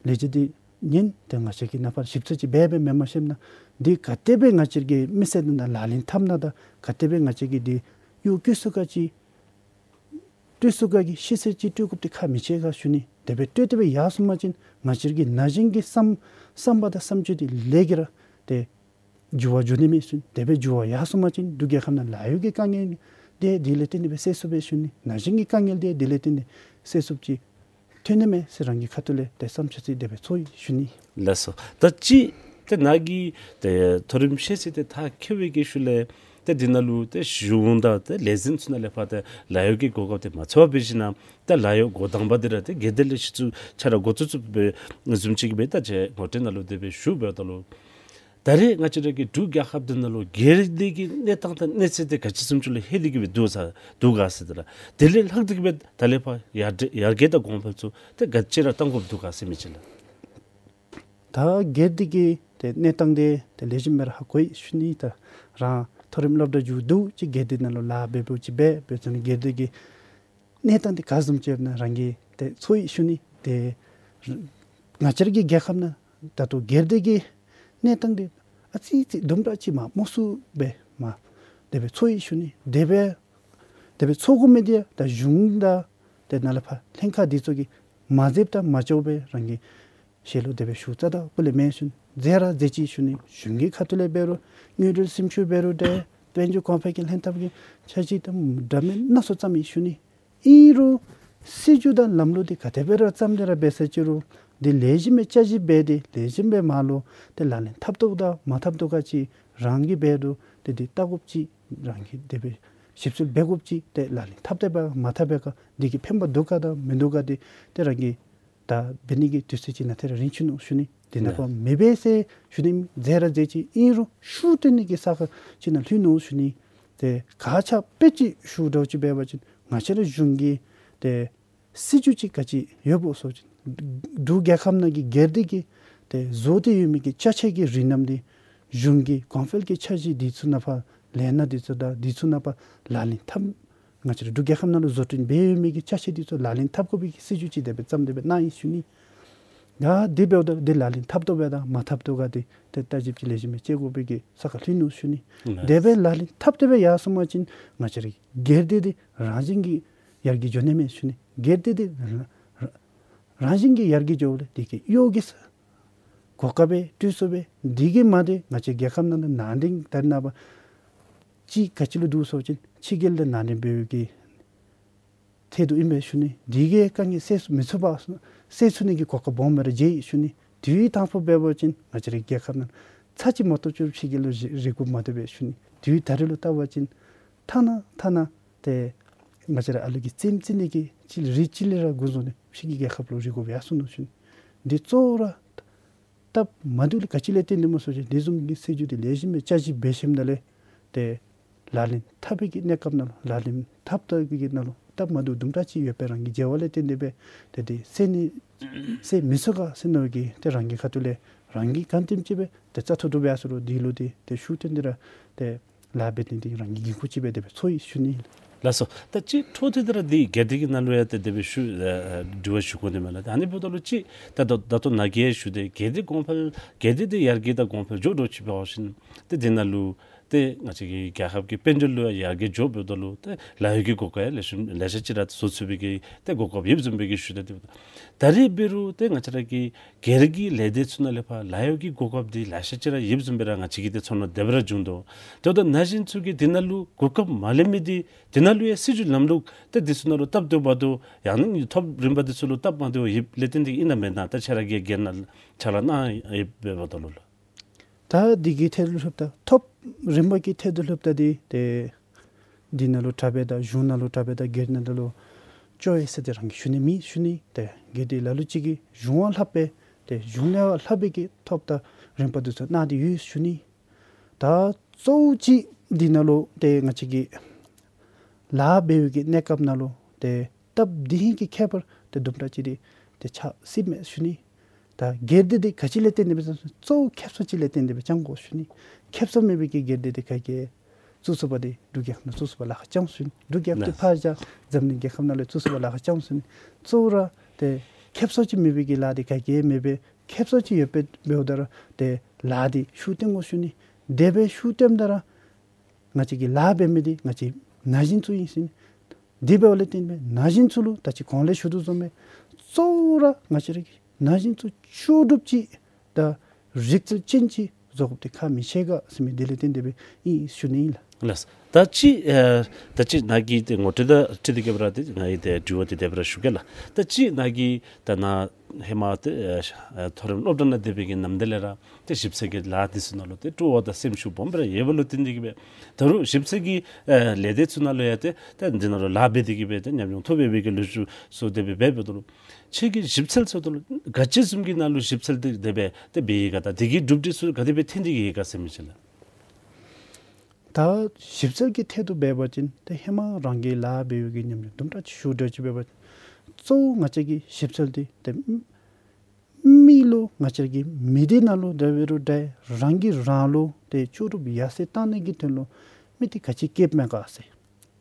ལེགས་སྦྱར་འདི་ཉན། ཏེ་ང་བཅས་ཀྱིས་ནཱ་ཕར་ཞིབ་འཚོལ་ཅིག་འབད་འབད་མེན་མ་ཤེསཔ་ན་འདི་ག་དེ་སྦེ་ང་བཅས་ཀྱི་མི་སེར་འདི་ནང་ལག་ལེན་འཐབ་ནི་དང་ག་དེ་སྦེ་ང་བཅས་ཀྱིས་འདི་གཡོག་བཀོལ་ཚུགས་ག་ཅིག་སྤྲོད་ཚུགས་ག་གི་ཤེས་ཚད་ཅིག་སྤྲོད་དགོཔ་འདི་ཁག་མི་ཆེ་ག་ཞུ་ནི། དེ་སྦེ་སྤྲོད་དེ་སྦེ་ཡར་སོང་པ་ཅིན་ང་བཅས་ཀྱི་ན་གཞོན་གྱི་བསམ་བསམ་པ་དང་བསམ་སྤྱོད་འདི་ལས་ཀྱི་ར་ཏེ་འགྱུར་བ་འགྱུར་ནི་མས་ཞུ་ནི། དེ་སྦེ་འགྱུར་བ་ཡར་སོང་པ་ཅིན་འབྲུག་རྒྱལ་ཁབ་ནང་ལཱ་གཡོག་གི་དཀའ་ངལ་འདི་དེ་ལས་བརྟེན་ཏེ་སྦེ་སེལ་ཚུགས་པས་ཞུ་ནི། ན་གཞོན་གྱི་དཀའ་ངལ་འདི་དེ་ལས་བརྟེན་ཏེ་སེལ་ཚུགསཔ་ཅིག་ཐོན་ནི་མས་ཟེར་རང་གི་ཁ་ཐུག་ལས་ཏེ་བསམ་འཆར་ཅིག་དེ་སྦེ་ཚོར་ཡི་ཞུ་ནི། ལགས་སོ། ད་ཅི་ཏེ་ནཱ་གིས་ཏེ་མཐོ་རིམ་ཤེས་ཚད་དེ་མཐར་འཁྱོལ་བའི་གི་ཤུལ་ལས་ཏེ་འདི་ནང་ལུ་ཏེ་གཞུང་དང་ཏེ་ལས་འཛིན་ཚུ་ནང་ལས་ཕར་ཏེ་ལཱ་གཡོག་གི་གོ་སྐབས་འདི་མ་ཚང་བ་འབད་ཞིནམ་ལས་ཏེ་ལཱ་གཡོག་འགོ་དང་པ་འདི་ར་ཏེ་སྒེར་སྡེ་ལས་གཞི་བཙུགས་ཆ་ར་འགོ་བཙུགས་བཙུགསཔ་སྦེ་བཟུམ་ཅིག་སྦེ་ད་ཅི་ངོ་སྤྲོད་ནང་ལུ་དེ་སྦེ་ཞུ་འབདཝ་ད་ལུ་ད་རེས་ང་བཅས་ར་གི་འབྲུག་རྒྱལ་ཁབ་འདི་ནང་ལུ་སྒེར་སྡེ་གི་གནས་སྟངས་དང་གནས་ཚད་འདི་ག་ཅི་བཟུམ་ཅིག་ལུ་ལྷོད་དེ་གི་སྦེ་འདུག་ས་འདུག་ག་ཟེར་ད་ར་དེ་ལས་ལྷག་སྟེ་གི་སྦེ་ད་ལས་ཕར་ཡར་འདྲེན་ཡར་རྒྱས་དང་གོང་འཕེལ་ཚུ་ཏེ་ག་ཅི་ར་གཏང་དགོཔ་འདུག་ག་ཟེར་མི་ཅིག་ལགས། ད་སྒེར་སྡེ་གི་ཏེ་གནས་སྟངས་འདི་ཏེ་ལེགས་ཤོམ་སྦེ་ར་ཧ་གོ་ཡི་ཞུ་ནི། ད་རང་མཐོ་རིམ་སློབ་གྲྭ་མཇུག་བསྡུ་ཅིག་སྒེར་སྡེ་ནང་ལུ་ལཱ་འབད་འབདཝ་ཅིག་འབད་འབད་ཚུགས་ནི། སྒེར་སྡེ་གི་གནས་སྟངས་འདི་ག་བཟུམ་ཅིག་ཨིན་ན་རང་གིས་ཏེ་ཚོར་ཡི་ཞུ་ནི། ཏེ་ང་བཅས་ར་གི་རྒྱལ་ཁབ་ནང་ད་ལྟོ་སྒེར་སྡེ་གི་གནས་སྟངས་འདི་ཨ་ཙི་ཙི་དུམ་གྲ་ཅིག་མ་མོ་སུ་སྦེ་མ་དེ་སྦེ་ཚོར་ཡི་ཞུ་ནི། དེ་སྦེ་དེ་སྦེ་ཚོར་དགོ་མི་འདི་ད་གཞུང་དང་ཏེ་ནཱ་ལས་ཕར་ལྷན་ཁག་འདི་ཚུ་གིས་མ་མཛདཔ་དང་མ་ལྕོགསཔ་སྦེ་རང་གི་ཞལ་ལུ་དེ་སྦེ་ཞུ་རྩ་དང་སྤུ་ལས་མེན་ཞུ་ནི། མཛད་ར་མཛད་ཅི་ཞུ་ནི། གཞུང་གི་ཁ་ཐུག་ལས་འབད་རུང་དངུལ་འབྲེལ་སེམས་ཤུགས་འབད་རུང་ཏེ་དཔལ་འབྱོར་གོང་འཕེལ་གྱི་ལྷན་ཐབས་ཀྱི་འཆར་གཞི་དང་འདྲ་མིན་སྣ་ཚོགས་བརྩམས་ཡི་ཞུ་ནི། ཨིན་རུང་སྲིད་བྱུས་དང་ལམ་ལུགས་འདི་ག་དེ་སྦེ་ར་བརྩམས་ཏེ་ར་འབད་ས་ཅི་རུང་འདི་ལེགས་ཤོམ་སྦེ་བསྐྱར་ཞིབ་འབད་དེ་ལེགས་ཤོམ་སྦེ་མ་ལུ་ཏེ་ལག་ལེན་འཐབ་དོ་དང་མ་འཐབ་དོ་ག་ཅིག་རང་གིས་འབད་རུང་ཏེ་འདི་བལྟ་དགོཔ་ཅིག་རང་གིས་དེ་སྦེ་ཞིབ་འཚོལ་འབད་དགོཔ་ཅིག་ཏེ་ལག་ལེན་འཐབ་སྟེ་འབད་ག་མ་འཐབ་འབད་ག་འདི་གིས་ཕན་པ་འདུག་ག་དང་མིན་འདུག་ག་འདི་ཏེ་རང་གིས་ད་འབད་ནི་གི་དུས་ཚོད་ཅིག་ནཱ་ཏེ་ར་རན་ཅི་ནུག་ཞུ་ནི། དེ་ནང་ལགས། ཕར་མི་འབད་ཟེར་ཞུ་ནི་མེད། མཛད་ར་མཛད་ཅི། ཨིན་རུང་ཤུགས་བཏོན་ནི་གི་ས་ཁར་ཅིག་ནང་ལྷོད་ནུག་ཞུ་ནི། ཏེ་ག་ཅི་དཔེ་ཅིག་ཞུ་འདྲཝ་ཅིག་འབད་བ་ཅིན་ང་བཅས་ར་གཞུང་གི་ཏེ་སྲིད་བྱུས་ཅིག་ག་ཅི་ཡོདཔ་སྨོ་ཟེར་བ་ཅིན་འབྲུག་རྒྱལ་ཁབ་ནང་གི་སྒེར་སྡེ་གི་ཏེ་བཟོ་སྟེ་ཡོད་མི་གི་ཅ་ཆས་ཀྱི་རིགས་རྣམས་འདི་གཞུང་གི་གོང་འཕེལ་གྱི་འཆར་གཞི་འདི་ཚུ་ནང་ཕར་ལས་སྣ་འདི་ཚུ་དང་འདི་ཚུ་ནང་ཕར་ལག་ལེན་འཐབ་ང་བཅས་ར་འབྲུག་རྒྱལ་ཁབ་ནང་ལུ་བཟོ་སྐྲུན་འབད་ཡོད་མི་གི་ཅ་ཆས་འདི་ཚུ་ལག་ལེན་འཐབ་དགོ་པའི་གི་སྲིད་བྱུས་ཅིག་དེ་སྦེ་བརྩམས་ཏེ་སྦེ་གནང་ཡི་ཞུ་ནི། ད་འདི་འབདཝ་ད་འདི་ལག་ལེན་འཐབ་དོ་བས་དང་མ་འཐབ་དོ་ག་འདི་ཏེ་བལྟ་ཞིབ་ཅིག་ལེགས་ཤོམ་སྦེ་བྱེད་དགོ་པའི་གི་ས་ཁར་ལྷོད་ནུག་ཞུ་ནི། ལགས། དེ་སྦེ་ལག་ལེན་འཐབ་སྟེ་སྦེ་ཡར་སོང་པ་ཅིན་ང་བཅས་ར་སྒེར་སྡེ་འདི་རང་བཞིན་གྱིས་ཡར་རྒྱས་འགྱོ་ནི་མས་ཞུ་ནི། སྒེར་སྡེ་འདི་རང་རང་བཞིན་གྱིས་ཡར་རྒྱས་འགྱོཝ་ལས་དེ་གི་གཡོག་གི་ས་གོ་སྐབས་སྦེ་སྤྲོད་ཚུགས་པས། དེ་གིས་མ་དེ་ང་བཅས་རྒྱལ་ཁབ་ནང་ལུ་ནང་འདྲེན་ད་རེས་ནངས་པ་ཅིག་ག་ཅི་ལུ་འདུག་ཟེར་བ་ཅིན་ཕྱི་རྒྱལ་ལུ་ནང་འདྲེན་འབད་བའི་གི་ཐད་དུ་ཨིན་པས་ཞུ་ནི། དེ་གིས་དཀའ་ངལ་སེལ་མི་ཚུགས་པ་སེལ་ཚུགས་ནི་གི་གོ་སྐབས་སྦོམ་སྦེ་ར་མཇལ་ཡི་ཞུ་ནི། དུས་དང་ཕུ་འབད་བ་ཅིན་ང་བཅས་ར་རྒྱལ་ཁབ་ནང་ ཚར་གཅིག་མ་གཏོགས་ཕྱི་རྒྱལ་ལུ་རེ་རེ་སྒུག་མ་སྡོད་པས་ཞུ་ནི། དུས་ད་རེས་ལུ་བལྟ་བ་ཅིན་ཐ་ན་ཐ་ན་ཏེ་ང་བཅས་ར་ཨ་ལུ་གི་རྩེདམོ་རྩེ་ནི་གི་ཅིག་རིགས་ཅིག་ལས་ར་འགོ་བཟུང་ནི་ཕྱི་གི་རྒྱལ་ཁབ་ལུ་རེ་སྒུག་ཡར་སོང་ནུག་ཞུ་ནི། འདི་གཙོ་བོ་ར་སྟབས་མ་བདེཝ་ལས་ག་ཅི་ལས་བརྟེན་ཏེ་སྨོ་ཟེར་བ་ཅིན་འདི་བཟུམ་གྱི་སྲིད་བྱུས་འདི་ལེགས་ཤོམ་སྦེ་བསྐྱར་ཞིབ་འབད་ཞིནམ་ལས་ཏེ་ལག་ལེན་འཐབ་པའི་གི་གནས་སྐབས་ནང་ལུ་ལག་ལེན་འཐབ་འཐབ་པའི་གི་ནང་ལུ་སྟབས་མ་བདེཝ་དུམ་གྲ་ཅིག་ཡོད་པའི་རང་གི་བྱ་བ་ལས་བརྟེན་ཏེ་སྦེ་ཏེ་འདི་སེལ་ནི་སེལ་མི་ཚུགས་ག་ཟེར་མནོ་བའི་གི་ཏེ་རང་གི་ཁ་ཐུག་ལས་རང་གིས་གང་ལྟར་ཅིག་སྦེ་ཏེ་རྩ་ཐུབ་ཐུབ་སྦེ་ཡར་སོང་རུང་འདི་ལུ་ཏེ་ཏེ་ཤུགས་བཏོན་ཏེ་ར་ཏེ་ལཱ་འབད་ནི་འདི་རང་གི་འགན་ཁུར་ཅིག་སྦེ་དེ་སྦེ་ཚོར་ཡི་ཞུ་ནི། ལགས་སོ། ད་ཅི་འཕྲོ་མཐུད་དེ་ར་འདི་སྒེར་སྡེ་གི་ནང་ལུ་ཡང་ཏེ་དེ་སྦེ་ཞུ་ཨ་ཨ་དྲི་བ་ཞུ་དགོ་ནི་མས་ལགས། ད་ཨ་ནི་འབདཝ་ད་ལུ་ཅིག་ད་ད་ད་ལྟོ་ནཱ་གིས་ཞུ་སྟེ་སྒེར་སྡེ་གོང་འཕེལ་སྒེར་སྡེ་འདི་ཡར་རྒྱས་དང་གོང་འཕེལ་འགྱོ་འགྱོཝ་ཅིག་འབད་བ་ཅིན་ཏེ་འདི་ནང་ལུ་ཏེ་ང་བཅས་ཀྱི་རྒྱལ་ཁབ་ཀྱི་དཔལ་འབྱོར་ལུ་ཡང་ཡར་རྒྱས་འགྱོ་འབདཝ་ད་ལུ་ཏེ་ལཱ་གཡོག་གི་གོ་སྐབས་ཡང་ལེ་ཤ་ལེ་ཤ་ཅིག་ར་བཟོ་ཚུགས་པའི་གི་ཏེ་གོ་སྐབས་ཡོདཔ་བཟུམ་སྦེ་གི་ཞུ་དོ། ཏེ་ད་རེས་འབད་རུང་ཏེ་ང་བཅས་ར་གི་སྒེར་གྱི་ལས་སྡེ་ཚུ་ནང་ལས་ཕར་ལཱ་གཡོག་གི་གོ་སྐབས་འདི་ལེ་ཤ་ཅིག་ར་ཡོདཔ་བཟུམ་སྦེ་ར་ང་བཅས་ཀྱིས་ཏེ་ཚོར་སྣང་དེ་སྦེ་ར་བྱུང་དོ། ཏེ་ད་ན་གཞོན་ཚུ་གིས་འདི་ནང་ལུ་གོ་སྐབས་མ་ལེན་མི་འདི་འདི་ནང་ལུ་ཡང་སྲིད་བྱུས་ལམ་ལུགས་ཏེ་འདི་ཚུ་ནང་ལུ་སྟབས་བདེཝ་མ་བདེཝ་ཡང་ན་ཐོབ་རིམ་པ་འདི་ཚུ་ལུ་སྟབས་མ་བདེཝ་ཡོདཔ་ལས་བརྟེན་ཏེ་ཨིན་ན་མེན་ན། ད་ཁྱེད་ར་གིས་སྒེར་ནང་ཕྱག་ལཱ་གནང་ཡོདཔ་འབདཝ་ད་ལུ་ལགས། ད་འདི་གི་ཐད་ལུ་ལྷོདཔ་ད་ཐོབ་རིམ་པ་གི་ཐད་ལུ་ལྷོདཔ་ད་འདི་ཏེ་འདི་ནང་ལུ་དྲག་པས་ད་གཞུང་ནང་ལུ་དྲག་པས་ད་སྒེར་ནང་ལུ་ཅོག་ཡོད་ཟེར་ཏེ་རང་གིས་ཞུ་ནི་མེད་ཞུ་ནི། ཏེ་སྒེར་སྡེ་ལ་ལུ་ཅིག་གིས་གཞུང་བ་ལྷག་པའི་ཏེ་གཞུང་ལས་ལྷག་པའི་གི་ཐོབ་ད་རིམ་པ་འདི་ཚུ་གནང་སྟེ་ཡོད་ཞུ་ནི། ད་གཙོ་བོ་ཅིག་འདི་ནང་ལུ་ཏེ་ང་བཅས་ཀྱི་ལཱ་འབད་བའི་གི་གནས་སྐབས་ནང་ལུ་ཏེ་སྟབས་བདེ་ཧིང་གི་ཁྱད་པར་ཏེ་དུམ་གྲ་ཅིག་འདི་ཏེ་ཆགས་སྲིདཔ་མས་ཞུ་ནི། ད་སྒེར་སྡེ་འདི་ག་ཅི་ལས་བརྟེན་ཏེ་སྦེ་གཙོ་བོ་ཁེབ་སང་ཅིག་ལས་བརྟེན་ཏེ་སྦེ་བསྐྱང་དགོ་ཞུ་ནི། ཁེབ་སང་མེད་པའི་གི་སྒེར་སྡེ་འདི་ག་གིས་བཙུགས་ཚུགས་པ། ཏེ་འབྲུག་རྒྱལ་ཁབ་ནང་བཙུགས་ཚུགས་པར་ལཱ་ཁག་ཅིག་འོང་ཞུ་ནི། འབྲུག་རྒྱལ་ཁབ་ནང་ལས་འཛམ་གླིང་རྒྱལ་ཁབ་ནང་ལས་བཙུགས་ཚུགས་པར་ལཱ་ཁག་ཅིག་འོང་ཞུ་ནི། གཙོ་བོ་ར་ཏེ་ཁེབ་སང་ཅིག་མེད་པའི་གི་ལཱ་འདི་ག་གིས་མེད་པས། ཁེབ་སང་ཅིག་ཡོད་པའི་འབདཝ་ད་ར་ཏེ་ལཱ་འདི་ཤུགས་བཏོན་དགོ་ཞུ་ནི། དེ་སྦེ་ཤུགས་བཏོནམ་ད་ར་ང་བཅས་ཀྱི་ལཱ་འབད་མི་འདི་ང་བཅས་ན་གཞོན་ཚུ་ཨིན་ཟེར་ནི། དེ་འབདཝ་ལས་བརྟེན་སྦེ་ན་གཞོན་ཚུ་ལུ་ད་ཅི་གོང་ལས་ཞུ་དོ་བཟུམ་སྦེ་གཙོ་བོ་ར་ང་བཅས་ར་གི་ན་གཞོན་ཚུ་ལྕོགས་གྲུབ་ཅིག་དང་རིག་རྩལ་ཅན་ཅིག་བཟོ་དགོཔ་འདི་ཁག་མི་ཆེ་ག་ཟེར་མི་འདི་ལས་བརྟེན་ཏེ་སྦེ་ཨིན་ཞུ་ནི་ཨིན་ལགས། ལགས། ད་ཅི་ཨ་ད་ཅི་ནཱ་གིས་ཏེ་ངོ་སྤྲོད་དང་འཁྲིལ་ཏེ་གི་སྦེ་ར་ཏེ་ང་གིས་ཏེ་དྲི་བ་འདི་དེ་སྦེ་ར་ཞུ་གེ་ལགས། ད་ཅི་ནཱ་གིས་ད་ནཱ་ཧེ་མ་ཏེ་ཨ་མཐོ་རིམ་སློབ་གྲྭ་ནང་སྡོད་པའི་གི་ནམ་དུས་ལས་ར་ཏེ་ཞིབ་འཚོལ་གྱི་ལཱ་འདི་ཚུ་ནང་ལུ་ཏེ་སྤྲོ་བ་དང་སེམས་ཤུགས་སྦོམ་སྦེ་ར་ཡོད་པ་ལུ་བརྟེན་ཏེ་གི་སྦེ་ད་རུང་ཞིབ་འཚོལ་གྱི་ཨ་ལས་སྡེ་ཚུ་ནང་ལུ་ཡང་ཏེ་ད་འདི་ནང་ལུ་ལཱ་འབད་དེ་གི་སྦེ་ཏེ་ཉམས་མྱོང་ཐོབ་པའི་གི་ལོ་རྒྱུས་ཚུ་དེ་སྦེ་འབད་འབདཝ་ད་ལུ་ཁྱེད་ཀྱིས་ཞིབ་འཚོལ་ཚུ་ད་ལུ་ག་ཅི་བཟུམ་གྱི་ནང་ལུ་ཞིབ་འཚོལ་འདི་དེ་སྦེ་ཏེ་འབད་ཡི་ག་དང་དེ་གི་གྲུབ་འབྲས་ཚུ་ག་དེ་སྦེ་ཐོན་ཏེ་གི་ཡོད་ག་ཟེར་མི་ཅིག་ལགས། ད་ཞིབ་འཚོལ་གྱི་ཐད་དུ་འབད་བ་ཅིན་ཏེ་ཧེ་མ་རང་གིས་ལཱ་འབད་བའི་གི་ཉམས་མྱོང་དུམ་གྲ་ཅིག་ཞུ་དགོཔ་ཅིག་འབད་བ་ཅིན་གཙོ་བོ་ང་བཅས་ཀྱི་ཞིབ་འཚོལ་འདི་ཏེ་མི་ལུ་ང་བཅས་ཀྱི་མི་སྡེ་ནང་ལུ་འདྲ་འབད་རུང་འདྲ་རང་གིས་རང་ལུ་ཏེ་ལྕོགས་གྲུབ་ཡར་སེང་གཏང་ནི་གི་དོན་ལུ་མི་འདི་ག་ཅི་བསྐྱེདཔ་མས་ག་ཟེར།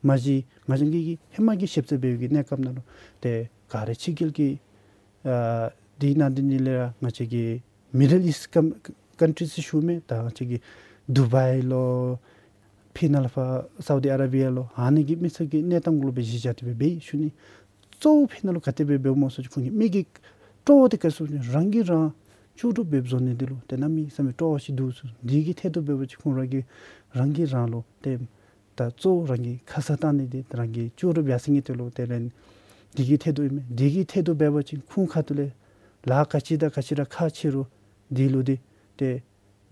མ་གཞི་ང་བཅས་ཀྱིས་ཧེ་མ་གི་ཞིབ་འཚོལ་འབད་བའི་གི་གནས་སྐབས་ནང་ལུ་ཏེ་ག་ར་ཕྱི་རྒྱལ་གྱི་ཨ་འདི་ནང་འདི་ནང་ལས་ར་ང་བཅས་ཀྱི་མི་ཌལ་ཨིསཊ་ཀཱན་ཀཱན་ཊི་རིསི་ཞུ་མི་ད་ང་བཅས་ཀྱི་དུ་བཱའི་ལུ་ཕི་ནཱ་ལས་ཕར་སའུ་དི་ཨ་ར་བི་ཡ་ལུ་ཨ་ནི་གི་མི་སེར་གྱི་གནས་སྟངས་གུ་ལུ་སྦེ་གཞི་བཞག་སྟེ་སྦེ་འབད་ཡི་ཞུ་ནི། གཙོ་བོ་ཕི་ནཱ་ལུ་ག་དེ་སྦེ་འབདཝ་སྨོ་ཟེར་བ་ཅིན་ཁོང་གི་མི་གི་སྤྲོ་བ་འདི་ག་ཟེར་བ་ཅིན་རང་གིས་རང་ལྕོགས་གྲུབ་སྦེ་བཟོ་ནི་འདི་ལུ་ཏེ་གནམ་མེད་ས་མེད་སྤྲོ་བ་ཅིག་འདུག་ཟེར། འདི་གི་ཐད་དུ་འབད་བ་ཅིན་ཁོང་ར་གིས་རང་གིས་རང་ལུ་ཏེ་ད་གཙོ་བོ་རང་གི་ཁ་ཙ་བཏང་ནི་འདི་རང་གི་ལྕོགས་གྲུབ་ཡར་སེང་གི་དོན་ལུ་དེ་ལས་འདི་གི་ཐད་དུ་ཨིན་མས། འདི་གི་ཐད་དུ་འབད་བ་ཅིན་ཁོང་ཁ་ཐུག་ལས་ལཱ་ག་ཅི་དང་ག་ཅི་ར་ཁག་ཆེ་རུང་འདི་ལུ་འདི་ཏེ་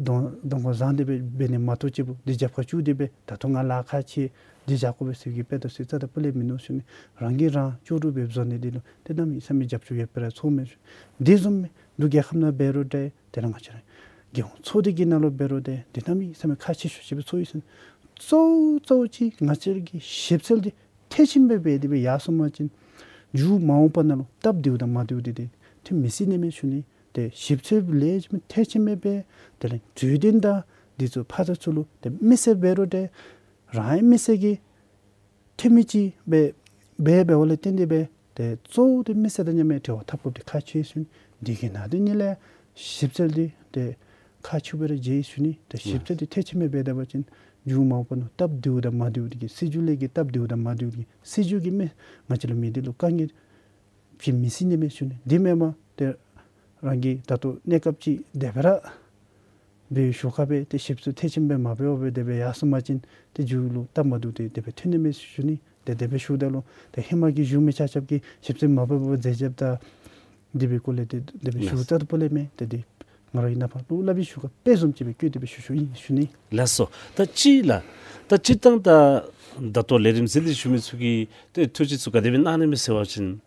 གདོང་གདོང་ཁར་བཟུང་སྟེ་སྦེ་འབད་ནི་མ་གཏོགས་ཅིག་པོ་འདི་རྒྱབ་ཁར་བཙུགས་ཏེ་སྦེ་ད་ལྟོ་ང་ལཱ་ཁག་ཆེ་འདི་བཞག་དགོ་པས་ཟེར་གྱི་དཔེ་དང་ཚིག་རྩ་དང་སྤུ་ལས་མིན་ནུག་ཞུ་ནི། རང་གིས་རང་ལྕོགས་གྲུབ་སྦེ་བཟོ་ནི་འདི་ལུ་ཏེ་གནམ་མེད་ས་མེད་རྒྱབ་སྐྱོར་ཡོད་པ་ར་ཚོརཝ་མས་ཞུ། འདི་བཟུམ་མའི་འབྲུག་རྒྱལ་ཁབ་ནང་འབད་རུང་འདྲ་དེ་ལས་ང་བཅས་ར་རྒྱལ་ཡོངས་ཚོགས་སྡེ་གི་ནང་ལུ་འབད་རུང་འདྲ་དེ་གནམ་མེད་ས་མེད་ཁག་ཆེ་ཤོས་ཅིག་སྦེ་ཚོར་ཡི་ཟེར་ནི། གཙོ་བོ་གཙོ་བོ་ཅིག་ང་བཅས་ར་གི་ཞིབ་འཚོལ་འདི་མཐིལ་ཕྱིན་སྦེ་འབད་དེ་སྦེ་ཡར་སོང་པ་ཅིན་མཇུག་མ་འོངས་པ་ནང་ལུ་སྟབས་བདེཝ་དང་མ་བདེཝ་འདི་ཏེ་ཐོན་མི་སྲིད་ནི་མས་ཞུ་ནི། ཏེ་ཞིབ་འཚོལ་ལེགས་ཤོམ་མཐིལ་ཕྱིན་སྦེ་འབད། དེ་ལས་གྲོས་དོན་དང་འདི་ཚུ་ཕར་ཚུར་ལུ་ཏེ་མི་སེར་འབད་རུང་འདྲ་རང་མི་སེར་གྱི་འཐུས་མི་ཅིག་སྦེ་འབད་འབདཝ་ལས་བརྟེན་ཏེ་སྦེ་ཏེ་གཙོ་བོ་ཏེ་མི་སེར་དང་མཉམ་མེད་འབྲེལ་བ་འཐབ་དགོཔ་འདི་ཁག་ཆེ་ཞུ་ནི། འདི་གི་ནང་དེ་ཉིད་ལས་ཞིབ་འཚོལ་འདི་ཏེ་ཁག་ཆེ་བར་བརྗོད་ཞུ་ནི། ཏེ་ཞིབ་འཚོལ་འདི་མཐིལ་ཕྱིན་སྦེ་འབད་ད་པ་ཅིན་མཇུག་མ་འོངས་པ་ནང་སྟབས་བདེཝ་དང་མ་བདེཝ་འདི་གི་སྲིད་བྱུས་ལས་ཀྱི་སྟབས་བདེཝ་དང་མ་བདེཝ་འདི་གི་སྲིད་བྱུས་ཀྱི་མི་ང་བཅས་ལུ་མི་འདི་ལུ་དཀའ་ངལ་བྱིན་མི་སྲིད་ནི་མས་ཞུ་ནི། འདི་མེན་པར་ཏེ་རང་གི་ད་ལྟོ་གནས་སྐབས་ཅིག་དེ་སྦེ་ར་འབད་ཞུ་ཁ་སྦེ་ཏེ་ཞིབ་འཚོལ་མཐིལ་ཕྱིན་སྦེ་མ་འབད་བར་སྦེ་དེ་སྦེ་ཡར་སོང་པ་ཅིན་ཏེ་མཇུག་ལུ་སྟབས་མ་བདེཝ་འདི་དེ་སྦེ་ཐོན་ནི་མས་ཞུ་ནི། ཏེ་དེ་སྦེ་ཞུཝ་ད་ལུ་ཏེ་ཧེ་མ་གི་གཞུང་མི་ཆ་ཁྱབ་ཀྱིས་ཞིབ་འཚོལ་མ་འབད་བར་མཛད་རྐྱབ་ད་འདི་སྦེ་སྐོར་ལས་ཏེ་དེ་སྦེ་ཞུ་ཚར་ད་པ་ལས་མས། ཏེ་འདི་ ང་རའི་ནང་ཕར་ལུ་སླབ་ཡི་ཞུ་ག་དཔེ་བཟུམ་ཅིག་སྦེ་བཀོད་དེ་སྦེ་ཞུ་ཞུཝ་ཨིན་ཞུ་ནི། ལགས་སོ། ད་ཅི་ལགས། ད་སྤྱིར་བཏང་ད་ད་ལྟོ་ལས་རིམ་གཟིགས་ཏེ་བཞུགས་མི་ཚུ་གིས་ཏེ་ཐུགས་རྗེ་ཚུ་ག་དེ་སྦེ་གནང་ནི་མས་ཟེར་བ་ཅིན།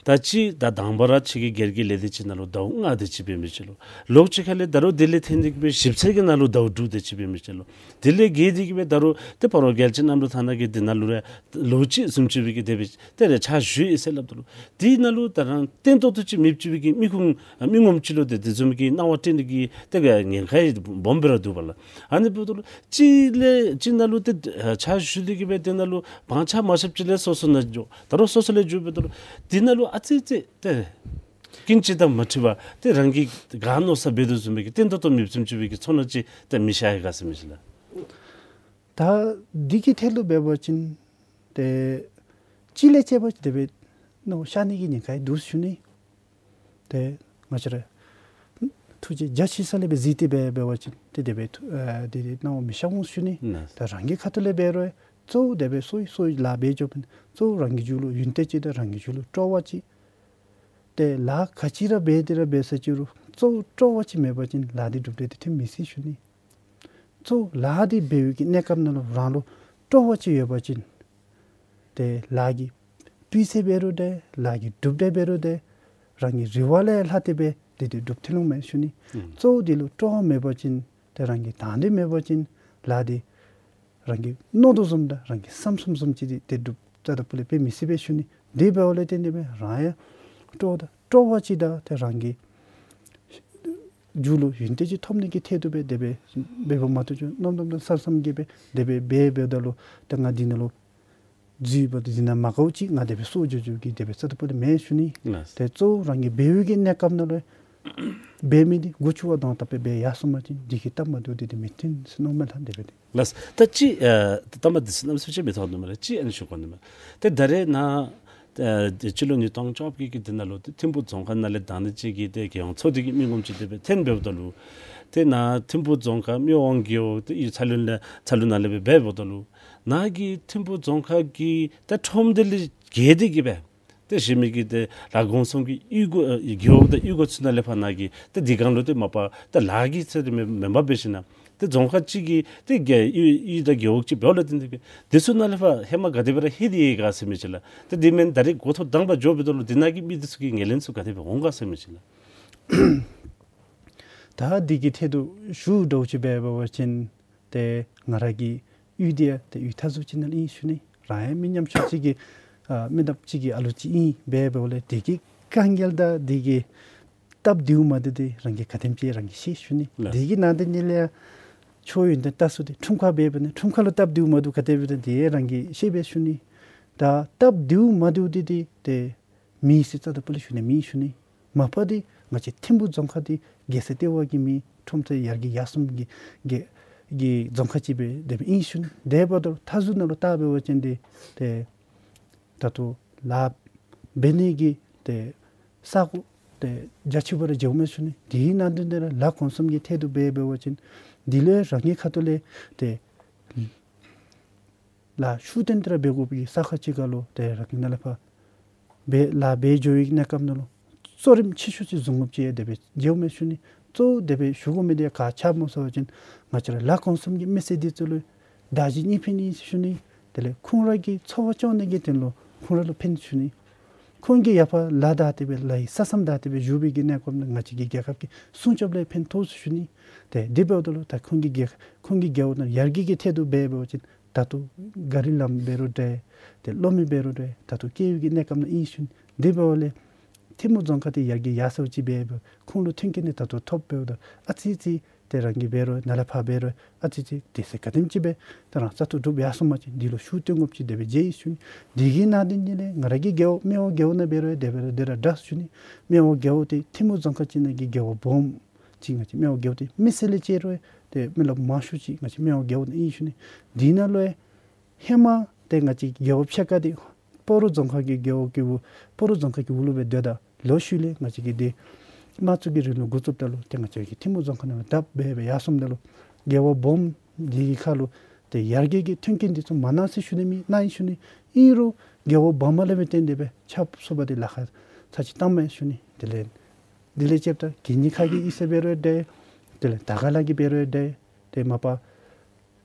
ད་ཅི་ད་དང་པ་ར་ཁྱོད་ཀྱིས་སྒེར་གྱི་ལས་སྡེ་ཅིག་ནང་ལུ་ཟླཝ་ལྔ་དེ་ཅིག་འབད་མི་ཅིག་ལུ། ལོག་ཅིག་ཁ་ལས་ད་རུང་དེ་ལས་ཐོན་ཏེ་གི་སྦེ་ཞིབ་འཚོལ་གྱི་ནང་ལུ་ཟླཝ་དྲུག་དེ་ཅིག་འབད་མི་ཅིག་ལུ། དེ་ལས་བརྒལ་ཏེ་གི་སྦེ་ད་རུང་ཏེ་ཕ་རོལ་རྒྱལ་སྤྱིའི་གནམ་གྲུ་ཐང་ནང་གི་དེ་ནང་ལུ་ར་ལོ་གཅིག་བཟུམ་ཅིག་སྦེ་གི་དེ་སྦེ་ཏེ་རེ་ཕྱག་ཞུ་ཡི་ཟེར་སླབ་ད་ལུ། དེ་ནང་ལུ་ད་རང་བརྟན་ཏོག་ཏོ་ཅིག་མེདཔ་ཅིག་སྦེ་གི་མི་ཁུངས་མི་ངོམ་ཅིག་ལུ་ཏེ་དེ་བཟུམ་གྱི་སྣང་བ་སྟོན་ནི་གི་ཏེ་ག་ཉེན་ཁ་ཡང་སྦོམ་སྦེ་ར་འདུག་པ་ལགས། ཨ་ནི་འབདཝ་ད་ལུ་ཅིག་ལས་ཅིག་ནང་ལུ་ཏེ་ཨ་ཕྱག་ཞུ་སྟེ་གི་སྦེ་དེ་ནང་ལུ་བང་ཆ་མ་ཤོརཝ་ཅིག་ལས་སོ་སོ་ནང་འགྱོ། ད་རུང་སོ་སོ་ལས་འགྱོ་འབདཝ་ད་ལུ་དེ་ནང་ལུ་ཨ་ཙི་ཙི་ཏེ་ཀུན་སྤྱོད་དང་མ་འཁྲིལ་བར་ཏེ་རང་གིས་ག་མནོ་ས་འབད་དོ་བཟུམ་སྦེ་གི་བརྟན་ཏོག་ཏོ་མེདཔ་བཟུམ་ཅིག་སྦེ་གི་ཚོར་སྣང་ཅིག་ཏེ་མི་ཤར་ཡི་ག་ཟེར་མི་ཅིག་ལགས། ད་འདི་གི་ཐད་ལུ་འབད་བ་ཅིན་ཏེ་ཅིག་ལས་ཅིག་འབད་དེ་སྦེ་མནོ་ཤར་ནི་གི་ཉེན་ཁ་ཡང་འདུག་ཞུ་ནི། ཏེ་ང་བཅས་ར་ཐུགས་རྗེ་རྒྱ་ཆེ་ས་ལས་སྦེ་གཟིགས་ཏེ་སྦེ་འབད་བ་ཅིན་ཏེ་དེ་སྦེ་ཐུ་ཨ་དེ་དེ་སྣང་བ་མི་ཤར་འོང་ཞུ་ནི། ལགས། ད་རང་གི་ཁ་ཐུག་ལས་འབད་རུང་གཙོ་བོ་དེ་སྦེ་སོ་སོའི་ལཱ་འབད་འགྱོ་བ་ཅིན་གཙོ་བོ་རང་གི་རྒྱུད་ལུ་ཡོན་ཏན་ཅིག་དང་རང་གི་རྒྱུད་ལུ་སྤྲོ་བ་ཅིག། ཏེ་ལཱ་ག་ཅི་ར་འབད་དེ་ར་འབད་ས་ཅིག་རུང་གཙོ་བོ་སྤྲོ་བ་ཅིག་མེད་པ་ཅིན་ལཱ་འདི་གྲུབ་འབྲས་འདི་ཐོན་མི་སྲིད་ཞུ་ནི། གཙོ་བོ་ལཱ་འདི་འབད་བའི་གི་གནས་སྐབས་ནང་ལུ་རང་ལུ་སྤྲོ་བ་ཅིག་ཡོད་པ་ཅིན་ཏེ་ལཱ་གི་སྤུས་ཚད་འབད་རུང་འདྲ་ལཱ་གི་གྲུབ་འབྲས་འབད་རུང་འདྲ་རང་གི་རེ་བ་ལས་ལྷག་སྟེ་སྦེ་དེ་དེ་འགྲུབ་ཐོན་འོང་མས་ཞུ་ནི། ཨུམ། གཙོ་བོ་འདི་ལུ་སྤྲོ་བ་མེད་པ་ཅིན་ཏེ་རང་གི་དང་འདོད་མེད་པ་ཅིན་ལཱ་འདི་རང་གིས་མནོ་དོ་བཟུམ་དང་རང་གིས་བསམ་བསམ་བཟུམ་ཅིག་འདི་དེ་འགྲུབ་རྩ་དང་པོ་ལས་འབད་མི་སྲིད་པས་ཞུ་ནི། དེ་འབདཝ་ལས་བརྟེན་ཏེ་སྦེ་རང་ཡང་སྤྲོ་བ་དང་སྤྲོ་བ་ཅིག་དང་ཏེ་རང་གི་རྒྱུད་ལུ་ཡོན་ཏན་ཅིག་ཐོབ་ནི་གི་ཐད་དུ་སྦེ་དེ་སྦེ་འབདཝ་མ་གཏོགས་ཅིག་རྣམ་རྣམ་དང་བསམ་བསམ་གྱིས་སྦེ་དེ་སྦེ་འབད་འབདཝ་ད་ལུ་ཏེ་ང་འདི་ནང་ལུ་འཛུལ་བ་འདི་ནང་མ་དགའཝ་ཅིག་ང་དེ་སྦེ་སོར་འཇུག་འཇུག་གི་དེ་སྦེ་རྩ་དང་པོ་ལས་མེན་ཞུ་ནི། ལགས། ཏེ་གཙོ་བོ་རང་གིས་འབད་བའི་གི་གནས་སྐབས་ནང་ལུ་འབད་མི་འདི་མགུ་ཆུ་བ་དང་དག་པའི་སྦེ་ཡར་སོང་པ་ཅིན་འདི་གི་སྟབས་མ་བདེཝ་འདི་འདི་མི་ཐོན་ཟེར་མནོཝ་མས་ལགས། དེ་སྦེ་འདི། ལགས། ད་ཅི་ཨ་ད་མ་འདི་ཚུ་གནམ་མེད་ས་མེད་ཅིག་མི་ཐོག་ནུག་མས་ལགས། ཅི་ཨ་ནི་ཞུ་དགོ་ནི་མས། ཏེ་ད་རེས་ནཱ་ཨ་སྤྱི་ལོ་ཉིས་སྟོང་བཅོ་བརྒྱད་ཀྱི་འདི་ནང་ལུ་ཏེ་ཐིམ་ཕུག་རྫོང་ཁག་ནང་ལས་དང་འདོད་ཅན་གྱི་ཏེ་རྒྱལ་ཡོངས་ཚོགས་སྡེ་གི་མི་ངོམ་ཅིག་དེ་སྦེ་ཐོན་འབདཝ་ད་ལུ་ཏེ་ནཱ་ཐིམ་ཕུག་རྫོང་ཁག་སྨད་ཝང་རྒེད་འོག་ཏེ་གཡུས་ཚ་ལུ་ནང་ཚ་ལུ་ནང་ལས་སྦེ་འབདཝ་ད་ལུ་ནཱ་གི་ཐིམ་ཕུག་རྫོང་ཁག་གི་ཏེ་ཁྲོམ་སྡེ་ལས་བརྒལ་ཏེ་གི་སྦེ་ཏེ་གཞན་མི་གི་ཏེ་ལ་གོང་གསུམ་གྱི་གཡུས་སྒོ་ཨ་རྒེད་འོག་དང་གཡུས་སྒོ་ཚུ་ནང་ལས་ཕར་ནཱ་གི་ཏེ་དེ་སྒང་ལུ་ཏེ་མ་པ་ཏེ་ལཱ་གི་ཚད་དེ་མེན་མེན་པར་འབད་ཞིན་ན་ཏེ་རྫོང་ཁག་ཅིག་གི་ཏེ་གི་གཡུས་གཡུས་དང་རྒེད་འོག་ཅིག་འབདཝ་ལས་བརྟེན་ཏེ་སྦེ་དེ་ཚུ་ནང་ལས་ཕར་ཧེ་མ་ག་དེ་སྦེ་ར་ལྷོད་དེ་ཡོད་ག་ཟེར་མི་ཅིག་ལགས། ཏེ་དེ་མེན་ད་རེས་འགོ་ཐོག་དང་པ་འགྱོ་འབདཝ་ད་ལུ་དེ་ནང་གི་མི་དེ་ཚུ་གི་ངོས་ལེན་ཚུ་ག་དེ་སྦེ་འོང་ག་ཟེར་མི་ཅིག་ལགས། ད་འདི་གི་ཐད་དུ་ཞུ་འདྲཝ་ཅིག་འབད་བ་ཅིན་ཏེ་ང་ར་གི་གཡུས་འདི་ཡང་ཏེ་གཡུས་མཐའ་ཟུར་ཅིག་ནང་ཨིན་ཞུ་ནི། རང་ཡང་མི་ཉམ་ཆུང་ཅིག་གི་ཨ་མི་ནགཔ་ཅིག་གི་ཨ་ལུ་ཅིག་ཨིན་འབད་འབདཝ་ལས་འདི་གི་དཀའ་ངལ་དང་འདི་གི་སྟབས་བདེཝ་མ་བདེཝ་འདི་རང་གིས་ག་དེམ་ཅིག་རང་གིས་ཤེས་ཞུ་ནི། ལགས། འདི་གི་ནང་དོན་འདི་ལས་ཡང་ཆོས་ཡོན་ཏན་ལྟ་ས་འདི་ཁྲིམས་ཁང་འབད་འབདཝ་ནི་ཁྲིམས་ཁང་ལུ་སྟབས་བདེཝ་མ་བདེཝ་ག་དེ་སྦེ་འདི་ཡང་རང་གིས་ཤེས་པས་ཞུ་ནི། ད་སྟབས་བདེཝ་མ་བདེཝ་འདི་འདི་ཏེ་མེད་ཟེར་རྩ་དང་པོ་ལས་ཞུ་ནི་མེན་ཞུ་ནི། མ་པ་འདི་ང་བཅས་ཐིམ་ཕུག་རྫོང་ཁག་འདི་རྒྱལ་ས་ལྟེ་བ་གི་མི་ཁྲོམ་ཚ་ཡར་རྒྱས་ཡར་སོང་གི་གི་གི་རྫོང་ཁག་ཅིག་སྦེ་དེ་སྦེ་ཨིན་ཞུ་ནི། དེ་འབདཝ་ད་མཐའ་ཟུར་ནང་ལུ་བལྟ་འབད་བ་ཅིན་འདི་ཏེ་ད་ལྟོ་ལཱ་འབད་ནི་གི་ཏེ་ས་གོ་ཏེ་རྒྱ་ཆེ་བ་ར་མཇལཝ་མས་ཞུ་ནི། དེའི་ནང་དོན་འདི་ར་ལ་གོང་གསུམ་གྱི་ཐད་དུ་འབད་འབད་བ་ཅིན་འདི་ལུ་རང་གི་ཁ་ཐུག་ལས་ཏེ་ལཱ་ཤུགས་བཏོན་ཏེ་ར་འབད་དགོ་པའི་ས་ཁར་ཅིག་ཁར་ལུ་ཏེ་རང་གི་ནཱ་ལས་ཕར་འབད་ལཱ་འབད་འགྱོ་བའི་གནས་སྐབས་ནང་ལུ་གཙོ་རིམ་ཆེ་ཤོས་ཅིག་བཟུང་དགོཔ་ཅིག་དེ་སྦེ་མཇལཝ་མས་ཞུ་ནི། གཙོ་བོ་དེ་སྦེ་ཞུ་དགོ་མི་འདི་ག་ཅི་སྨོ་ཟེར་བ་ཅིན་ང་བཅས་ར་ལ་གོང་གསུམ་གྱི་མི་སེར་འདི་ཚུ་ལུ་བདག་གཞན་གཉིས་ཕན་ཨིན་ཞུ་ནི། དེ་ལས་ཁོང་ར་གི་འཚོ་བ་སྐྱོང་ནི་གི་དོན་ལུ་ཁོང་ར་ལུ་ཕན་ཞུ་ནི། ཁོང་གིས་ཡར་ཕར་ལཱ་བདའ་སྟེ་སྦེ་ལཱ་གི་ས་མཚམས་བདའ་སྟེ་སྦེ་བཞུགས་པའི་གི་གནས་སྐབས་ནང་ང་བཅས་ཀྱི་རྒྱལ་ཁབ་ཀྱི་སྲུང་སྐྱོབ་ལུ་ཕན་ཐོགས་ཞུ་ནི། ཏེ་དེ་འབདཝ་ད་ལུ་ད་ཁོང་གི་རྒྱལ་ཁོང་གི་རྒེད་འོག་ནང་ཡར་རྒྱས་ཀྱི་ཐད་དུ་འབད་འབད་བ་ཅིན་ད་ལྟོ་གཱ་རི་ལམ་འབད་རུང་འདྲ་ཏེ་གློག་མེ་འབད་རུང་འདྲ་ད་ལྟོ་བཀལ་བའི་གི་གནས་སྐབས་ནང་ཨིན་ཞུ་ནི། དེ་འབདཝ་ལས་ཐིམ་ཕུག་རྫོང་ཁག་འདི་ཡར་རྒྱས་ཡར་སོངམ་ཅིག་འབད་འབདཝ་ཁོང་ལུ་མཐུན་རྐྱེན་འདི་ད་ལྟོ་ཐོབ་འབདཝ་ད་ཨ་ཙི་ཙི་ཏེ་རང་གིས་འབད་རུང་ནཱ་ལས་ཕར་འབད་རུང་ཨ་ཙི་ཙི་དེ་ཚེ་ག་དེམ་ཅིག་སྦེ་ཏེ་རང་བཙག་འཐུ་གྲུབ་ཡར་སོང་པ་ཅིན་འདི་ལུ་ཤུགས་བཏོན་དགོཔ་ཅིག་དེ་སྦེ་མཇལ་ཡི་ཞུ་ནི། དེ་གི་ནང་དོན་འདི་ལས་ང་ར་གི་རྒེད་འོག་སྨད་ཝང་རྒེད་འོག་ནང་འབད་རུང་དེ་སྦེ་ར་དེ་ར་འདྲ་ཞུ་ནི། སྨད་ཝང་རྒེད་འོག་འདི་ཐིམ་ཕུག་རྫོང་ཁག་ཅིག་ནང་གི་རྒེད་འོག་སྦོམ་ཅིག་ང་བཅས་སྨད་ཝང་རྒེད་འོག་འདི་མི་སེར་ལས་བཅད་རུང་ཏེ་མི་རློབས་མང་ཤོས་ཅིག་ང་བཅས་སྨད་ཝང་རྒེད་འོག་ནང་ཨིན་ཞུ་ནི། འདི་ནང་ལུ་ཧེ་མ་ཏེ་ང་བཅས་རྒེད་འོག་ཕྱེད་ཀ་འདི་སྤ་རོ་རྫོང་ཁག་གི་རྒེད་འོག་གི་སྤ་རོ་རྫོང་ཁག་གི་འོག་ལུ་སྦེ་སྡོདཔ་ད་ལོག་ཤུལ་ལས་ང་བཅས་ཀྱི་འདི་དམངས་གཙོ་གི་རིང་ལུགས་འགོ་བཙུགསཔ་ད་ལུ་ཏེ་ང་བཅས་ཀྱི་ཐིམ་ཕུག་རྫོང་ཁག་ནང་ལུ་བརྡབ་སྦེ་སྦེ་ཡར་སོངམ་ད་ལུ་རྒེད་འོག་སྦོམ་འདི་གི་ཁར་ལུ་ཏེ་ཡར་རྒྱས་ཀྱི་མཐུན་རྐྱེན་འདི་ཚུ་མ་གནང་ཟེར་ཞུ་ནི་མེན། གནང་ཡི་ཞུ་ནི། ཨིན་རུང་རྒེད་འོག་སྦོམ་ལས་སྦེ་བརྟེན་ཏེ་སྦེ་ཆབ་སྲིད་པ་འདི་ལཱ་ཁག་ཚར་གཅིག་བཏངམ་མས་ཞུ་ནི། དེ་ལས་ དེ་ལས་ཅིག་ད་གི་ནི་ཁ་གི་ཨི་ས་འབད་རུང་ཡང་ཏེ་དེ་ལས་ད་ག་ལ་གི་འབད་རུང་ཡང་ཏེ་ཏེ་མ་པ་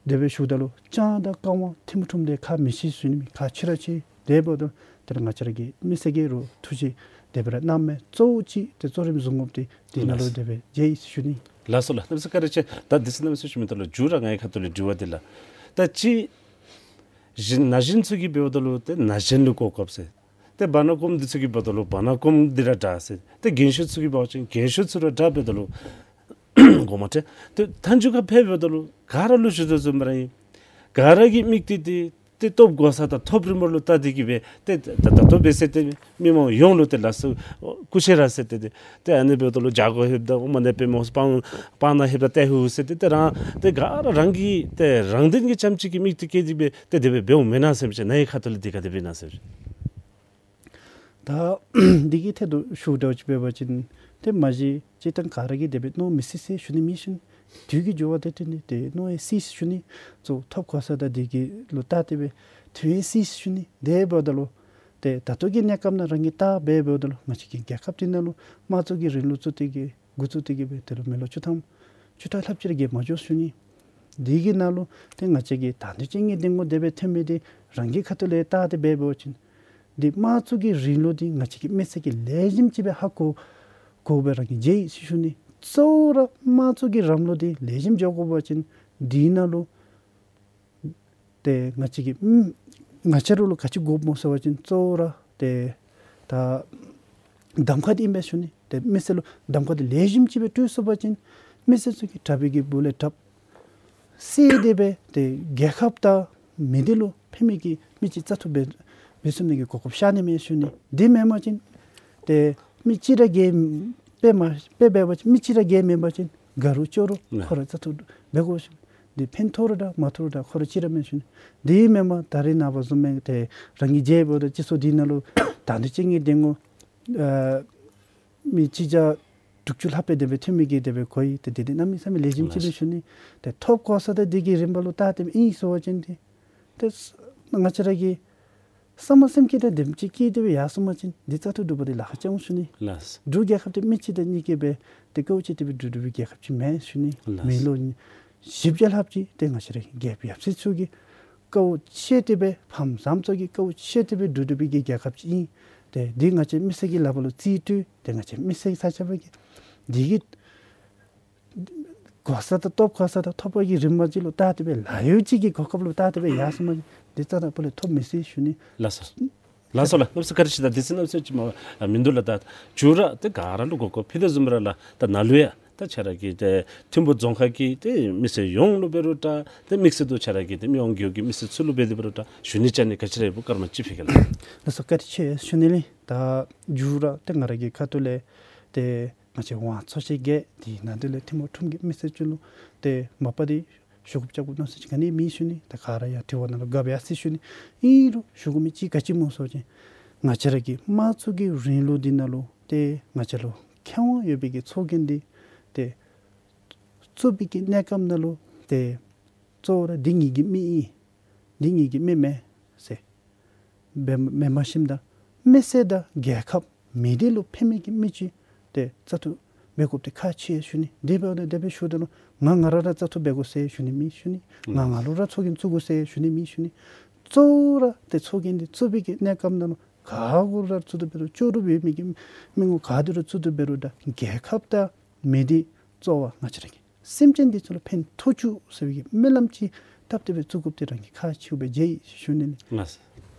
དེ་སྦེ་ཞུཝ་ད་ལུ་ཅང་དང་རྐང་པ་ཐལ་མོ་ཐུམ་སྟེ་ཁག་མི་ཆེ་ཟེར་ཞུ་ནི་མེད། ཁག་ཆེ་ར་ཆེ། དེ་འབདཝ་ད་ཏེ་ང་བཅས་ར་གི་མི་སེར་གྱིས་ར་ཐུགས་རྗེ་དེ་སྦེ་ར་གནངམ་མས། གཙོ་བོ་ཅིག་ཏེ་གཙོ་རིམ་བཟུང་དགོཔ་འདི་དེ་ནང་ལུ་ལགས། དེ་སྦེ་མཇལ་ཡི་ཟེར་ཞུ་ནི། ལགས་སོ་ལགས། གནམ་མེད་ས་མེད་བཀའ་དྲིན་ཆེ། ད་དུས་ཚོད་གནམ་མེད་ས་མེད་ཅིག་མེད། ད་ལོག་མཇུག་ར་ང་གི་ཁ་ཐུག་ལས་དྲི་བ་འདི་ལགས། ད་ཅི་གཞན་ན་གཞོན་ཚུ་གིས་འབདཝ་ད་ལུ་ཏེ་ན་གཞོན་ལུ་གོ་སྐབས་ཟེར། ཏེ་བར་ན་གོངམ་འདི་ཚུ་གིས་འབདཝ་ད་ལུ་བར་ན་གོངམ་འདི་ར་དྲག་ཟེར། ཏེ་རྒན་ཤོས་ཚུ་གིས་འབད་བ་ཅིན་རྒན་ཤོས་ཚུ་ར་དྲག་འབདཝ་ད་ལུ་གོ་མ་ཏེ་ཏེ་མཐའ་མཇུག་ཁར་ཕར་འབདཝ་ད་ལུ་ག་ར་ལུ་ཞུ་དོ་བཟུམ་ར་ཨིན། ག་ར་གི་དམིགས་གཏད་འདི་ཏེ་ཐོབ་གོ་ས་དང་ཐོབ་རིམ་པ་ལུ་བལྟ་སྟེ་གིས་སྦེ་ཏེ་ད་ད་ལྟོ་འབད་ཟེར་ཏེ་མི་མང་ཡོངས་ལུ་ཏེ་ལགས་སོ་སྐུ་མཁྱེན་ར་ཟེར་ཏེ་ཏེ་ཏེ་ཨ་ནི་འབདཝ་ད་ལུ་བྱ་སྒོ་ལྷོདཔ་ད་ཨོ་མ་ནེ་པེ་མོ་སྤང་སྤང་ནང་ལྷོདཔ་ད་ཏེ་ཧུ་ཟེར་ཏེ་ཏེ་རང་ཏེ་ག་ར་རང་གི་ཏེ་རང་དོན་གྱི་རྐྱངམ་གཅིག་གི་དམིགས་གཏད་བསྐྱེད་དེ་སྦེ་ཏེ་དེ་སྦེ་འབདཝ་མེན་ན་ཟེར་མི་ཅིག་ནཱ་གི་ཁ་ཐུག་ལས་འདི་ག་དེ་སྦེ་ཨིན་ན་ཟེར། ད་འདི་གི་ཐད་དུ་ཞུཝ་འདྲཝ་ཅིག་འབད་བ་ཅིན་ཏེ་མ་གཞི་སྤྱིར་བཏང་ག་ར་གིས་དེ་སྦེ་མནོ་མི་སྲིད་ཟེར་ཞུ་ནི་མེན་ཞུ་ནི། དུས་ཀྱི་འགྱུར་བ་དང་བསྟུན་ཏེ་ཏེ་མནོ་ཡང་སྲིད་ཟེར་ཞུ་ནི། གཙོ་བོ་ཐོབ་གོ་ས་དང་འདི་གི་ལུ་བལྟ་སྟེ་སྦེ་ཐོན་ཡང་སྲིད་ཟེར་ཞུ་ནི། དེ་འབདཝ་ད་ལུ་ཏེ་ད་ལྟོ་གི་གནས་སྐབས་ནང་རང་གིས་བལྟ་སྦེ་འབདཝ་ད་ལུ་ང་བཅས་ཀྱི་རྒྱལ་ཁབ་འདི་ནང་ལུ་དམངས་གཙོ་གི་རིང་ལུགས་བཙུགས་ཏེ་གིས་འགོ་བཙུགས་ཏེ་གིས་སྦེ་ཏེ་ལོ་མི་ལོ་བཅུ་ཐམ་བཅུ་ཕྲག་ལྷགཔ་ཅིག་ར་བརྒལ་མ་འགྱོ་ཟེར་ཞུ་ནི། འདི་གི་ནང་ལུ་ཏེ་ང་བཅས་ཀྱི་དང་འདོད་ཅན་གྱི་གདིང་ངོ་དེ་སྦེ་ཐོན་མི་འདི་རང་གི་ཁ་ཐུག་ལས་བལྟ་སྟེ་འབད་འབད་བ་ཅིན་འདི་དམངས་གཙོ་གི་རིང་ལུགས་འདི་ང་བཅས་ཀྱི་མི་སེར་གྱིས་ལེགས་ཤོམ་ཅིག་སྦེ་ཧ་གོ་དགོ་པའི་རང་གི་མཇལ་ཡི་ཟེར་ཞུ་ནི། གཙོ་བོ་ར་དམངས་གཙོ་གི་རིང་ལུགས་འདི་ལེགས་ཤོམ་འགྱོ་དགོ་པ་ཅིན་འདི་ནང་ལུ་ཏེ་ང་བཅས་ཀྱིས་ཨམ་ང་བཅས་ར་ལུ་ག་ཅི་དགོཔ་སྨོ་ཟེར་བ་ཅིན་གཙོ་བོ་ར་ཏེ་ད་གདམ་ཁ་འདི་ཨིན་པས་ཞུ་ནི། ཏེ་མི་སེར་ལུ་གདམ་ཁ་འདི་ལེགས་ཤོམ་ཅིག་སྦེ་སྤྲོད་ཚུགས་པ་ཅིན་མི་སེར་ཚུ་གིས་དྲག་པའི་གི་སྦུག་ལས་དྲགཔ་སེལ་ཏེ་སྦེ་ཏེ་རྒྱལ་ཁབ་དང་མི་སྡེ་ལུ་ཕན་མི་གི་མི་ཅིག་བཙག་འཐུ་འབད་འབད་ཚུགས་ནི་གི་གོ་སྐབས་ཤར་ནི་མས་ཞུ་ནི། འདི་མེན་པ་ཅིན་ཏེ་མི་གཅིག་ར་གིས་དཔེ་མ་དཔེ་འབད་བ་ཅིན་མི་གཅིག་ར་གིས་མེན་པ་ཅིན་དགའ་རུང་སྐྱོ་རུང་ཁོ་ར་བཙག་འཐུ་འབད་དགོ་ཞུ་ནི། འདི་ཕན་ཐོགས་རུང་དྲག་མ་ཐོགས་རུང་དྲག་ཁོ་ར་གཅིག་ར་མས་ཞུ་ནི། འདི་མེན་པར་ད་རེས་ནངས་པ་བཟུམ་མའི་ཏེ་རང་གིས་མཇལཝ་ད་སྤྱི་ཚོགས་འདི་ནང་ལུ་དང་འདོད་ཅན་གྱི་གདིང་ངོ་ཨ་མི་གཅིག་བརྒྱ་དྲུག་ཅུ་ལྷགཔ་སྦེ་དེ་སྦེ་ཐོན་མི་གིས་དེ་སྦེ་གོ་ཡི། ཏེ་འདི་འདི་གནམ་མེད་ས་མེད་ལེགས་ཤོམ་ཅིག་སྦེ་ཞུ་ནི། ཏེ་ཐོབ་གོ་ས་དང་འདི་གི་རིམ་པ་ལུ་བལྟ་སྟེ་ཨིན་ཟེར་བ་ཅིན་ཏེ་ཏེ་ང་བཅས་ར་གི་བསམ་པ་སེམས་བསྐྱེད་དང་ལྡནམ་ཅིག་བསྐྱེད་དེ་སྦེ་ཡར་སོང་པ་ཅིན་འདི་བཙག་འཐུ་གྲུབ་པ་འདི་ལཱ་ཁག་ཆེ་འོང་ཞུ་ནི། ལགས། འབྲུག་རྒྱལ་ཁབ་འདི་མི་གཅིག་དང་གཉིས་ཀྱིས་སྦེ་ཏེ་དཀའཝ་སྤྱད་དེ་སྦེ་འགྲུབ་འགྲུབ་པའི་རྒྱལ་ཁབ་ཅིག་མེན་ཞུ་ནི། ལགས། མི་ལོ་བཞི་བརྒྱ་ལྷགཔ་ཅིག་ཏེ་ང་བཅས་ར་རྒྱལ་ཁབ་ཡབ་སྲས་ཚུ་གིས་དཀའཝ་སྤྱད་དེ་སྦེ་ཕམ་བཟང་ཚུ་གིས་དཀའཝ་སྤྱད་དེ་སྦེ་འགྲུབ་འགྲུབ་པའི་གི་རྒྱལ་ཁབ་ཅིག་ཨིན། ཏེ་འདི་ང་བཅས་མི་སེར་གྱི་ལག་པ་ལུ་རྩིས་སྤྲོད། ཏེ་ང་བཅས་མི་སེར་ས་སྐྱ་པ་གིས་འདི་གི་གོ་ས་དང་ཐོབ་གོ་ས་དང་ཐོབ་པའི་གི་རིམ་པ་ཅིག་ལུ་བལྟ་སྟེ་སྦེ་ལཱ་གཡོག་ཅིག་གི་གོ་སྐབས་ལུ་བལྟ་སྟེ་སྦེ་ཡར་སོང་པ་ཅིན་འདི་རྩ་དང་པོ་ལས་ཐོབ་མི་སྲིད་ཞུ་ནི། ལགས་སོ། ལགས་སོ་ལགས། གནམ་མེད་ས་མེད་བཀའ་དྲིན་ཆེ། ད་དུས་ཚོད་གནམ་མེད་ས་མེད་ཅིག་མ་མིན་འདུག་ལགས། ད་མཇུག་ར་ཏེ་ག་ར་ལུ་གོ་སྐབས་ཕུལ་དོ་བཟུམ་ར་ལགས། ད་ནཱ་ལུ་ཡང་ད་ཁྱེད་ར་གི་ཏེ་ཐིམ་ཕུ་རྫོང་ཁག་གི་ཏེ་མི་སེར་ཡོངས་ལུ་འབད་རུང་དྲག། ཏེ་དམིགས་བསལ་དུ་ཁྱེད་ར་གི་ཏེ་མི་དབང་རྒེད་འོག་གི་མི་སེར་ཚུ་ལུ་འབད་དེ་འབད་རུང་དྲག་ཞུ་ནི་ཅིག་ནི་ག་ཅི་ར་ཡོད་པ་སྐར་མ་གཅིག་ཕུལ་གེ་ལགས། ལགས་སོ། བཀའ་དྲིན་ཆེ་ཞུ་ནི་ལགས། ད་མཇུག་ར་ཏེ་ང་ར་གི་ཁ་ཐུག་ལས་ཏེ་ང་བཅས་དབང་ཚོ་ཆེན་བརྒྱད་དེ་ནང་དེ་ལས་ཐིམ་ཕུ་ཁྲོམ་གྱི་མི་སེར་ཚུ་ལུ་ཏེ་མ་པ་འདི་ཞུ་དགོཔ་རྐྱབ་དགོཔ་མནོ་ས་ཅིག་ག་ནི་མེད་ཞུ་ནི། ད་ག་ར་ཡང་དྲི་བ་ནང་ལུ་རྒཔོ་ཡར་སོ་ཡི་ཞུ་ནི། ཨིན་རུང་ཞུ་དགོ་མི་ཅིག་ག་ཅི་སྨོ་ཟེར་བ་ཅིན་ང་བཅས་ར་གི་དམངས་གཙོ་གི་རིང་ལུགས་འདི་ནང་ལུ་ཏེ་ང་བཅས་ལུ་ཁེ་དབང་ཡོད་པའི་གི་ཚོགས་རྒྱན་འདི་ཏེ་བཙུགས་པའི་གི་གནས་སྐབས་ནང་ལུ་ཏེ་གཙོ་བོ་ར་འདི་ངེ་གི་མི་ཨིན། འདི་ངེ་གི་མི་མེན་ཟེར་འབད་མེན་པར་ཞིནམ་ད་མི་སེར་དང་རྒྱལ་ཁབ་མི་སྡེ་ལུ་ཕན་མི་གི་མི་ཅིག་ཏེ་བཙག་འཐུ་འབད་དགོཔ་འདི་ཁག་ཆེ་ཞུ་ནི། དེ་འབདཝ་ད་དེ་སྦེ་ཞུཝ་ད་ལུ་ང་ང་ར་ར་བཙག་འཐུ་འབད་དགོ་ཟེར་ཞུ་ནི་མེད་ཞུ་ནི། ང་ང་ལུ་ར་ཚོགས་རྒྱན་བཙུགས་དགོ་ཟེར་ཞུ་ནི་མེད་ཞུ་ནི། གཙོ་བོ་ར་ཏེ་ཚོགས་རྒྱན་འདི་བཙུགས་པའི་གི་གནས་སྐབས་ནང་ལུ་ག་གུ་ར་བཙུགས་ཏེ་འབད་རུང་ལྕོགས་གྲུབ་ཡོད་མི་གི་མི་ངོམ་ག་ཏེ་ར་བཙུགས་ཏེ་འབད་རུང་དྲག་རྒྱལ་ཁབ་དང་མི་སྡེ་གཙོ་བོ་ང་བཅས་ར་གི་སེམས་ཅན་འདི་ཚུ་ལུ་ཕན་ཐོགས་བཅུག་ཟེར་བའི་གི་སྨོན་ལམ་ཅིག་བཏབ་སྟེ་སྦེ་བཙུགས་དགོཔ་འདི་རང་གི་ཁག་ཆེཝ་སྦེ་མཇལ་ཡི་ཞུ་ནི་ལགས། ལགས་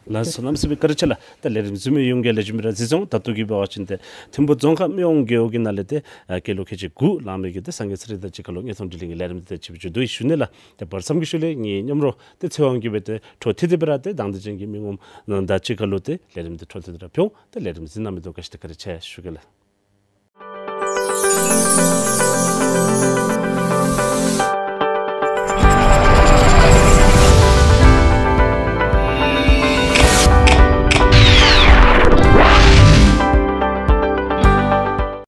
ལགས་སོ། གནམ་མེད་ས་མེད་བཀའ་དྲིན་ཆེ་ལགས། ད་ལས་རིམ་གཟིགས་མི་ཡོངས་ཀྱིས་ལེགས་ཤོམ་སྦེ་ར་གཟིགས་སོང་། ད་ལྟོ་གི་འབད་བ་ཅིན་ཏེ་ཐིམ་ཕུ་རྫོང་ཁག་མི་དབང་རྒེད་འོག་གི་ནང་ལས་ཏེ་ཨ་སྐྱེས་ལོ་ཁལ་གཅིག་དགུ་ལང་མི་གི་ཏེ་སངས་རྒྱས་ཚེ་རིང་དང་གཅིག་ཁར་ལུ་མངོན་མཐོང་དྲི་ལན་གྱི་ལས་རིམ་འདི་ཏེ་ཅིག་སྦེ་མཇུག་བསྡུ་ཡི་ཞུ་ནི་ལགས། ཏེ་བར་མཚམས་ཀྱི་ཤུལ་ལས་ངེའི་མཉམ་རོགས་ཏེ་ཚེ་དབང་གིས་སྦེ་ཏེ་འཕྲོ་མཐུད་དེ་སྦེ་ར་ཏེ་དང་འདོད་ཅན་གྱི་མི་ངོམ་དང་གཅིག་ཁར་ལུ་ཏེ་ལས་རིམ་འདི་འཕྲོ་མཐུད་དེ་ར་ཕུལ་འོང་། ཏེ་ལས་རིམ་གཟིགས་གནང་མི་དང་བཀའ་དྲིན་ཆེ། བཀའ་དྲིན་ཆེ་ཞུ་གེ་ལགས།